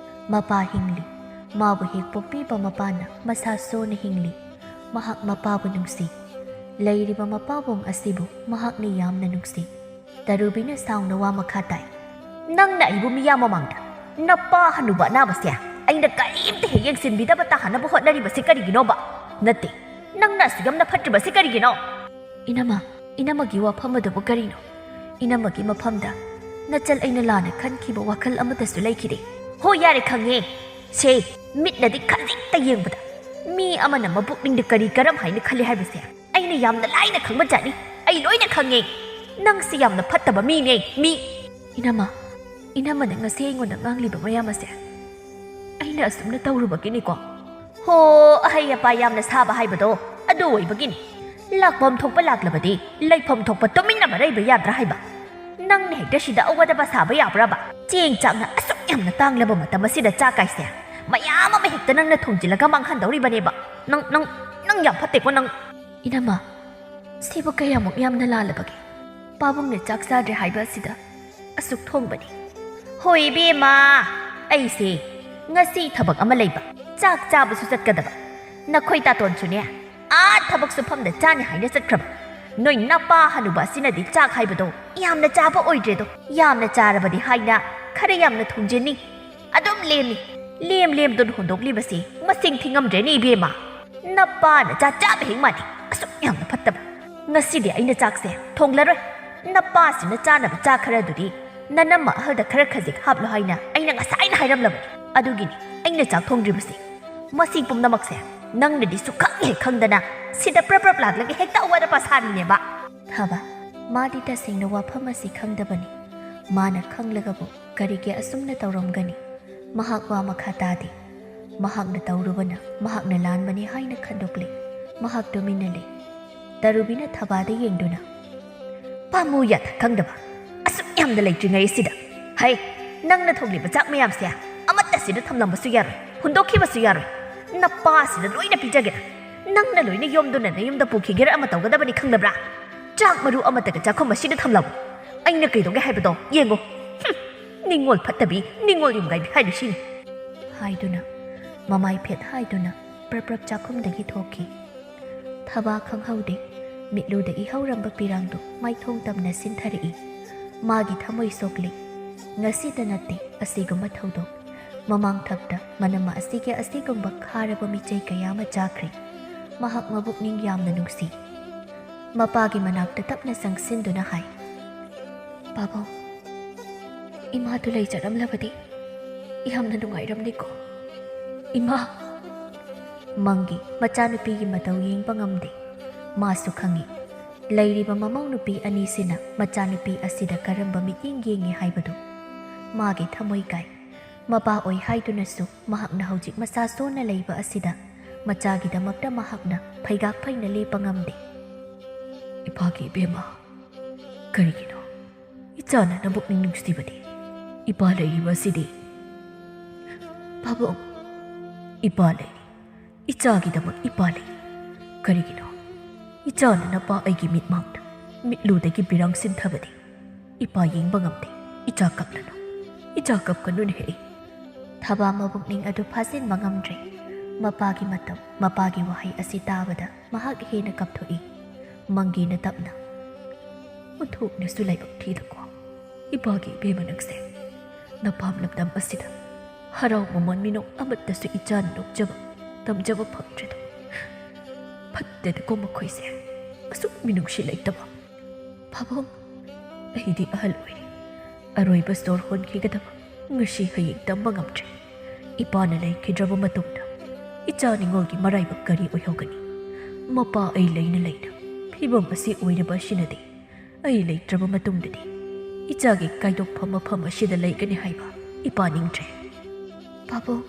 ꯃꯄꯥ ꯍꯤꯡꯂꯤ꯫ ꯃꯥꯕꯨ ꯍꯦꯛ ꯄꯣꯛꯄꯤꯕ ꯃꯄꯥꯅ ꯃꯁꯥ ꯁꯣꯟꯅ ꯍꯤꯡꯂꯤ꯫ ꯃꯍꯥꯛ ꯃꯄꯥꯕꯨ ꯅꯨꯡꯁꯤ꯫ ꯂꯩꯔꯤꯕ ꯃꯄꯥꯕꯨꯡ ꯑꯁꯤꯕꯨ ꯃꯍꯥꯛꯅ ꯌꯥꯝꯅ ꯅꯨꯡꯁꯤ꯫ ꯇꯔꯨꯕꯤꯅ ꯁꯥꯎꯅ ꯋꯥ ꯃꯈꯥ ꯇꯥꯏ꯫ "ꯅꯪꯅ ꯑꯩꯕꯨ ꯃꯤꯌꯥꯝ ꯃꯃꯥꯡꯗ ꯅꯄꯥ ꯍꯅꯨꯕ ꯑꯅꯥꯕꯁꯦ ꯑꯩꯅ ꯀꯔꯤꯝꯇ ꯍꯦꯛ ꯌꯦꯡꯁꯤꯟꯕꯤꯗꯕ ꯇꯥꯍꯟꯅꯕ ꯍꯣꯠꯅꯔꯤꯕꯁꯤ ꯀꯔꯤꯒꯤꯅꯣꯕ? ꯅꯠꯇꯦ, ꯅꯪꯅ ꯑꯁꯨꯛ ꯌꯥꯝꯅ ꯐꯠꯇ꯭ꯔꯤꯕꯁꯤ ꯀꯔꯤꯒꯤꯅꯣ?" "ꯏꯅꯝꯃ, ꯏꯅꯝꯃꯒꯤ ꯋꯥꯐꯝ ꯑꯗꯨꯕꯨ ꯀꯔꯤꯅꯣ? ꯏꯅꯝꯃꯒꯤ ꯃꯐꯝꯗ ꯅꯆꯜ ꯑꯩꯅ ꯂꯥꯟꯅ ꯈꯟꯈꯤꯕ ꯋꯥꯈꯜ ꯑꯃꯠꯇꯁꯨ ꯂꯩꯈꯤꯗꯦ꯫" "ꯍꯣ, ꯌꯥꯔꯦ, ꯈꯪꯉꯦ꯫ ꯁꯦ, ꯃꯤꯠꯅꯗꯤ ꯈꯖꯤꯛꯇ ꯌꯦꯡꯕꯗ ꯃꯤ ꯑꯃꯅ ꯃꯄꯨꯛꯅꯤꯡꯗ ꯀꯔꯤ ꯀꯔꯝ ꯍꯥꯏꯅ ꯈꯜꯂꯤ ꯍꯥꯏꯕꯁꯦ ꯑꯩꯅ ꯌꯥꯝꯅ ꯂꯥꯏꯅ ꯈꯪꯕ ꯖꯥꯠꯅꯤ꯫ ꯑꯩ ꯂꯣꯏꯅ ꯈꯪꯉꯦ꯫ ꯅꯪꯁꯤ ꯌꯥꯝꯅ ꯐꯠꯇꯕ ꯃꯤꯅꯦ, ꯃꯤ꯫" "ꯏꯅꯝꯃ, ꯏꯅꯝꯃꯅ ꯉꯁꯤ ꯑꯩꯉꯣꯟꯗ ꯉꯥꯡꯂꯤꯕ ꯃꯌꯥꯝ ꯑꯁꯦ ꯑꯩꯅ ꯑꯁꯨꯝꯅ ꯇꯧꯔꯨꯕꯒꯤꯅꯤꯀꯣ?" "ꯍꯣ, ꯑꯍꯩ ꯑꯄꯥ ꯌꯥꯝꯅ ꯁꯥꯕ ꯍꯥꯏꯕꯗꯣ ꯑꯗꯨ ꯑꯣꯏꯕꯒꯤꯅꯤ꯫ ꯂꯥꯛꯐꯝ ꯊꯣꯛꯄ ꯂꯥꯛꯂꯕꯗꯤ ꯂꯩꯐꯝ ꯊꯣꯛꯄ ꯇꯨꯃꯤꯟꯅ ꯃꯔꯩꯕ ꯌꯥꯗ꯭ꯔꯥ ꯍꯥꯏꯕ? ꯅꯪꯅ ꯍꯦꯛꯇ ꯁꯤꯗ ꯑꯋꯥꯗꯕ ꯁꯥꯕ ꯌꯥꯕ꯭ꯔꯕ? ꯆꯦꯡ ꯆꯥꯛꯅ ꯑꯁꯨꯛ ꯌꯥꯝꯅ ꯇꯥꯡꯂꯕ ꯃꯇꯝ ꯑꯁꯤꯗ ꯆꯥꯛ ꯀꯥꯏꯁꯦ ꯃꯌꯥꯝ ꯑꯃ ꯍꯦꯛꯇ ꯅꯪꯅ ꯊꯣꯡꯖꯤꯜꯂꯒ ꯃꯥꯡꯍꯟꯗꯧꯔꯤꯕꯅꯦꯕ꯫ ꯅꯪ, ꯅꯪ, ꯅꯪ ꯌꯥꯝ ꯐꯠꯇꯦꯀꯣ ꯅꯪ꯫" "ꯏꯅꯝꯃ, ꯁꯤꯕꯨ ꯀꯌꯥꯃꯨꯛ ꯌꯥꯝꯅ ꯂꯥꯜꯂꯕꯒꯦ? ꯄꯥꯕꯨꯡꯅ ꯆꯥꯛ ꯆꯥꯗ꯭ꯔꯦ ꯍꯥꯏꯕ ꯑꯁꯤꯗ ꯑꯁꯨꯛ ꯊꯣꯡꯕꯅꯤ꯫" "ꯍꯣꯏ ꯏꯕꯦꯝꯃ, ꯑꯩꯁꯦ ꯉꯁꯤ ꯊꯕꯛ ꯑꯃ ꯂꯩꯕ, ꯆꯥꯛ ꯆꯥꯕꯁꯨ ꯆꯠꯀꯗꯕ꯫ ꯅꯈꯣꯏ ꯇꯥꯇꯣꯟꯁꯨꯅꯦ ꯑꯥ ꯊꯕꯛ ꯁꯨꯐꯝꯗ ꯆꯥꯅꯤ ꯍꯥꯏꯅ ꯆꯠꯈ꯭ꯔꯕ꯫ ꯅꯣꯏ ꯅꯄꯥ ꯍꯅꯨꯕ ꯑꯁꯤꯅꯗꯤ ꯆꯥꯛ ꯍꯥꯏꯕꯗꯣ ꯌꯥꯝꯅ ꯆꯥꯕ ꯑꯣꯏꯗ꯭ꯔꯦꯗꯣ꯫ ꯌꯥꯝꯅ ꯆꯥꯔꯕꯗꯤ ꯍꯥꯏꯅ ꯈꯔ ꯌꯥꯝꯅ ꯊꯣꯡꯖꯅꯤ꯫ ꯑꯗꯨꯝ ꯂꯦꯝꯃꯤ, ꯂꯦꯝ ꯂꯦꯝꯗꯨꯅ ꯍꯨꯟꯗꯣꯛꯂꯤꯕꯁꯤ ꯃꯁꯤꯡ ꯊꯤꯉꯝꯗ꯭ꯔꯦꯅꯦ ꯏꯕꯦꯝꯃ꯫ ꯅꯄꯥꯅ ꯆꯥ ꯆꯥꯕ ꯍꯦꯛ ꯃꯥꯟꯅꯤ, ꯑꯁꯨꯛ ꯌꯥꯝꯅ ꯐꯠꯇꯕ꯫ ꯉꯁꯤꯗꯤ ꯑꯩꯅ ꯆꯥꯛꯁꯦ ꯊꯣꯡꯂꯔꯣꯏ꯫ ꯅꯄꯥꯁꯤꯅ ꯆꯥꯅꯕ ꯆꯥ ꯈꯔꯗꯨꯗꯤ ꯅꯅꯝꯃ ꯑꯍꯜꯗ ꯈꯔ ꯈꯖꯤꯛ ꯍꯥꯞꯂꯣ ꯍꯥꯏꯅ ꯑꯩꯅ ꯉꯁꯥꯏꯅ ꯍꯥꯏꯔꯝꯂꯕꯅꯤ꯫ ꯑꯗꯨꯒꯤꯅꯤ ꯑꯩꯅ ꯆꯥꯛ ꯊꯣꯡꯗ꯭ꯔꯤꯕꯁꯤ꯫ ꯃꯁꯤ ꯄꯨꯝꯅꯃꯛꯁꯦ ꯅꯪꯅꯗꯤ ꯁꯨꯛꯈꯪ ꯍꯦꯛ ꯈꯪꯗꯅ ꯁꯤꯗ ꯄ꯭ꯔꯞ ꯄ꯭ꯔꯞ ꯂꯥꯛꯂꯒ ꯍꯦꯛꯇ ꯑꯋꯥꯠ ꯑꯄꯥ ꯁꯥꯔꯤꯅꯦꯕ꯫" ꯊꯥꯕ, ꯃꯥꯗꯤ ꯇꯁꯦꯡꯅ ꯋꯥꯐꯝ ꯑꯁꯤ ꯈꯪꯗꯕꯅꯤ꯫ ꯃꯥꯅ ꯈꯪꯂꯒꯕꯨ ꯀꯔꯤꯒꯤ ꯑꯁꯨꯝꯅ ꯇꯧꯔꯝꯒꯅꯤ? ꯃꯍꯥꯛ ꯋꯥ ꯃꯈꯥ ꯇꯥꯗꯦ꯫ ꯃꯍꯥꯛꯅ ꯇꯧꯔꯨꯕꯅ ꯃꯍꯥꯛꯅ ꯂꯥꯟꯕꯅꯤ ꯍꯥꯏꯅ ꯈꯟꯗꯣꯛꯂꯦ꯫ ꯃꯍꯥꯛ ꯇꯨꯃꯤꯟꯅ ꯂꯩ꯫ ꯇꯔꯨꯕꯤꯅ ꯊꯕꯥꯗ ꯌꯦꯡꯗꯨꯅ, "ꯄꯥꯝꯃꯨ ꯌꯥꯊꯛ ꯈꯪꯗꯕ, ꯑꯁꯨꯛ ꯌꯥꯝꯅ ꯂꯩꯇ꯭ꯔꯤꯉꯩ ꯑꯁꯤꯗ꯫ ꯍꯩ, ꯅꯪꯅ ꯊꯣꯡꯂꯤꯕ ꯆꯥꯛ ꯃꯌꯥꯝꯁꯦ ꯑꯃꯠꯇ ꯁꯤꯗ ꯊꯝꯂꯝꯕꯁꯨ ꯌꯥꯔꯣꯏ, ꯍꯨꯟꯗꯣꯛꯈꯤꯕꯁꯨ ꯌꯥꯔꯣꯏ꯫ ꯅꯄꯥ ꯑꯁꯤꯗ ꯂꯣꯏꯅ ꯄꯤꯖꯒꯦ꯫ ꯅꯪꯅ ꯂꯣꯏꯅ ꯌꯣꯝꯗꯨꯅ ꯅꯌꯨꯝꯗ ꯄꯨꯈꯤꯒꯦꯔꯥ ꯑꯃ ꯇꯧꯒꯗꯕꯅꯤ, ꯈꯪꯂꯕ꯭ꯔꯥ? ꯆꯥꯛ ꯃꯔꯨ ꯑꯃꯠꯇꯒ ꯆꯥꯛꯈꯨꯝ ꯑꯁꯤꯗ ꯊꯝꯂꯝꯃꯨ꯫ ꯑꯩꯅ ꯀꯩꯗꯧꯒꯦ ꯍꯥꯏꯕꯗꯣ ꯌꯦꯡꯉꯨ꯫ ꯍꯨꯝ, ꯅꯤꯡꯉꯣꯜ ꯐꯠꯇꯕꯤ, ꯅꯤꯡꯉꯣꯜ ꯌꯨꯝꯒꯥꯏꯕꯤ ꯍꯥꯏꯔꯤꯁꯤꯅꯤ꯫ ꯍꯥꯏꯗꯨꯅ ꯃꯃꯥꯏ ꯐꯦꯠ ꯍꯥꯏꯗꯨꯅ ꯄ꯭ꯔꯞ ꯄ꯭ꯔꯞ ꯆꯥꯛꯈꯨꯝꯗꯒꯤ ꯊꯣꯛꯈꯤ꯫ ꯊꯕꯥ ꯈꯪꯍꯧꯗꯦ, ꯃꯤꯠꯂꯨꯗ ꯏꯍꯧꯔꯝꯕ ꯄꯤꯔꯥꯡꯗꯨ ꯃꯥꯏꯊꯣꯡ ꯇꯝꯅ ꯁꯤꯟꯊꯔꯛꯏ꯫ ꯃꯥꯒꯤ ꯊꯃꯣꯏ ꯁꯣꯛꯂꯤ꯫ ꯉꯁꯤꯗ ꯅꯠꯇꯦ ꯑꯁꯤꯒꯨꯝꯕ ꯊꯧꯗꯣꯛ꯫ ꯃꯃꯥꯡ ꯊꯛꯇ ꯃꯅꯝ ꯑꯁꯤꯒꯤ ꯑꯁꯤꯒꯨꯝꯕ ꯈꯥꯔꯕ ꯃꯤꯆꯩ ꯀꯌꯥ ꯑꯃ ꯆꯥꯈ꯭ꯔꯦ꯫ ꯃꯍꯥꯛ ꯃꯕꯨꯛꯅꯤꯡ ꯌꯥꯝꯅ ꯅꯨꯡꯁꯤ꯫ ꯃꯄꯥꯒꯤ ꯃꯅꯥꯛꯇ ꯇꯞꯅ ꯆꯪꯁꯤꯟꯗꯨꯅ ꯍꯥꯏ, "ꯄꯥꯕꯨꯡ, ꯏꯃꯥꯗꯨ ꯂꯩꯖꯔꯝꯂꯕꯗꯤ ꯌꯥꯝꯅ ꯅꯨꯡꯉꯥꯏꯔꯝꯅꯤꯀꯣ, ꯏꯃꯥ?" ꯃꯪꯒꯤ ꯃꯆꯥꯅꯨꯄꯤꯒꯤ ꯃꯇꯧ ꯌꯦꯡꯕ ꯉꯝꯗꯦ꯫ ꯃꯥꯁꯨ ꯈꯪꯏ, ꯂꯩꯔꯤꯕ ꯃꯃꯧ ꯅꯨꯄꯤ ꯑꯅꯤꯁꯤꯅ ꯃꯆꯥꯅꯨꯄꯤ ꯑꯁꯤꯗ ꯀꯔꯝꯕ ꯃꯤꯠꯌꯦꯡ ꯌꯦꯡꯉꯤ ꯍꯥꯏꯕꯗꯨ꯫ ꯃꯥꯒꯤ ꯊꯃꯣꯏ ꯀꯥꯏ꯫ ꯃꯄꯥ ꯑꯣꯏ ꯍꯥꯏꯗꯨꯅꯁꯨ ꯃꯍꯥꯛꯅ ꯍꯧꯖꯤꯛ ꯃꯆꯥ ꯁꯣꯟꯅ ꯂꯩꯕ ꯑꯁꯤꯗ ꯃꯆꯥꯒꯤꯗꯃꯛꯇ ꯃꯍꯥꯛꯅ ꯐꯩꯒꯥꯛ ꯐꯩꯅ ꯂꯦꯞꯄ ꯉꯝꯗꯦ꯫ "ꯏꯄꯥꯒꯤ ꯏꯕꯦꯝꯃ, ꯀꯔꯤꯒꯤꯅꯣ ꯏꯆꯥꯅ ꯅꯕꯨꯛꯅꯤꯡ ꯅꯨꯡꯁꯤꯕꯗꯤ? ꯏꯄꯥ ꯂꯩꯔꯤꯕ ꯑꯁꯤꯗꯤ?" "ꯄꯥꯕꯨꯡ, ꯏꯄꯥ ꯂꯩꯔꯤ꯫ ꯏꯆꯥꯒꯤꯗꯃꯛ ꯏꯄꯥ ꯂꯩ꯫ ꯀꯔꯤꯒꯤꯅꯣ ꯏꯆꯥꯅ ꯅꯄꯥ ꯑꯩꯒꯤ ꯃꯤꯠꯃꯥꯡꯗ ꯃꯤꯠꯂꯨꯗꯒꯤ ꯄꯤꯔꯥꯡ ꯁꯤꯟꯊꯕꯗꯤ? ꯏꯄꯥ ꯌꯦꯡꯕ ꯉꯝꯗꯦ꯫ ꯏꯆꯥ ꯀꯞꯂꯅꯨ꯫ ꯏꯆꯥ ꯀꯞꯀꯅꯨꯅꯦ ꯑꯩ꯫" ꯊꯕꯥ ꯃꯕꯨꯛꯅꯤꯡ ꯑꯗꯨ ꯐꯥꯖꯤꯟꯕ ꯉꯝꯗ꯭ꯔꯦ꯫ ꯃꯄꯥꯒꯤ ꯃꯇꯧ, ꯃꯄꯥꯒꯤ ꯋꯥꯍꯩ ꯑꯁꯤ ꯇꯥꯕꯗ ꯃꯍꯥꯛ ꯍꯦꯟꯅ ꯀꯞꯊꯣꯛꯏ꯫ ꯃꯪꯒꯤꯅ ꯇꯞꯅ, "ꯑꯣꯟꯊꯣꯛꯅꯁꯨ ꯂꯥꯏꯕꯛ ꯊꯤꯗꯀꯣ ꯏꯄꯥꯒꯤ ꯏꯕꯦꯝꯃ ꯅꯪꯁꯦ꯫ ꯅꯄꯥꯝ ꯂꯝꯗꯝ ꯑꯁꯤꯗ ꯍꯔꯥꯎ ꯃꯃꯣꯟ ꯃꯤꯅꯣꯛ ꯑꯃꯠꯇꯁꯨ ꯏꯆꯥꯅ ꯅꯣꯛꯆꯕ, ꯇꯝꯖꯕ ꯐꯪꯗ꯭ꯔꯦꯗꯣ꯫ ꯐꯠꯇꯦꯗꯀꯣ ꯃꯈꯣꯏꯁꯦ, ꯑꯁꯨꯛ ꯃꯤꯅꯨꯡꯁꯤ ꯂꯩꯇꯕ꯫" "ꯄꯥꯕꯨꯡ, ꯑꯩꯗꯤ ꯑꯍꯜ ꯑꯣꯏꯔꯦ꯫ ꯑꯔꯣꯏꯕ ꯁꯣꯔ ꯍꯣꯟꯈꯤꯒꯗꯕ ꯉꯁꯤ ꯍꯌꯦꯡ ꯇꯝꯕ ꯉꯝꯗ꯭ꯔꯦ꯫ ꯏꯄꯥꯅ ꯂꯩꯈꯤꯗ꯭ꯔꯕ ꯃꯇꯨꯡꯗ ꯏꯆꯥ ꯅꯤꯉꯣꯜꯒꯤ ꯃꯔꯥꯏꯕꯛ ꯀꯔꯤ ꯑꯣꯏꯍꯧꯒꯅꯤ? ꯃꯄꯥ ꯑꯩ ꯂꯩꯅ ꯂꯩꯅ ꯐꯤꯕꯝ ꯑꯁꯤ ꯑꯣꯏꯔꯕ ꯑꯁꯤꯅꯗꯤ ꯑꯩ ꯂꯩꯇ꯭ꯔꯕ ꯃꯇꯨꯡꯗꯗꯤ ꯏꯆꯥꯒꯤ ꯀꯥꯏꯗꯣꯛꯐꯝ ꯃꯐꯝ ꯑꯁꯤꯗ ꯂꯩꯒꯅꯤ ꯍꯥꯏꯕ ꯏꯄꯥ ꯅꯤꯡꯗ꯭ꯔꯦ꯫" "ꯄꯥꯕꯨꯡ,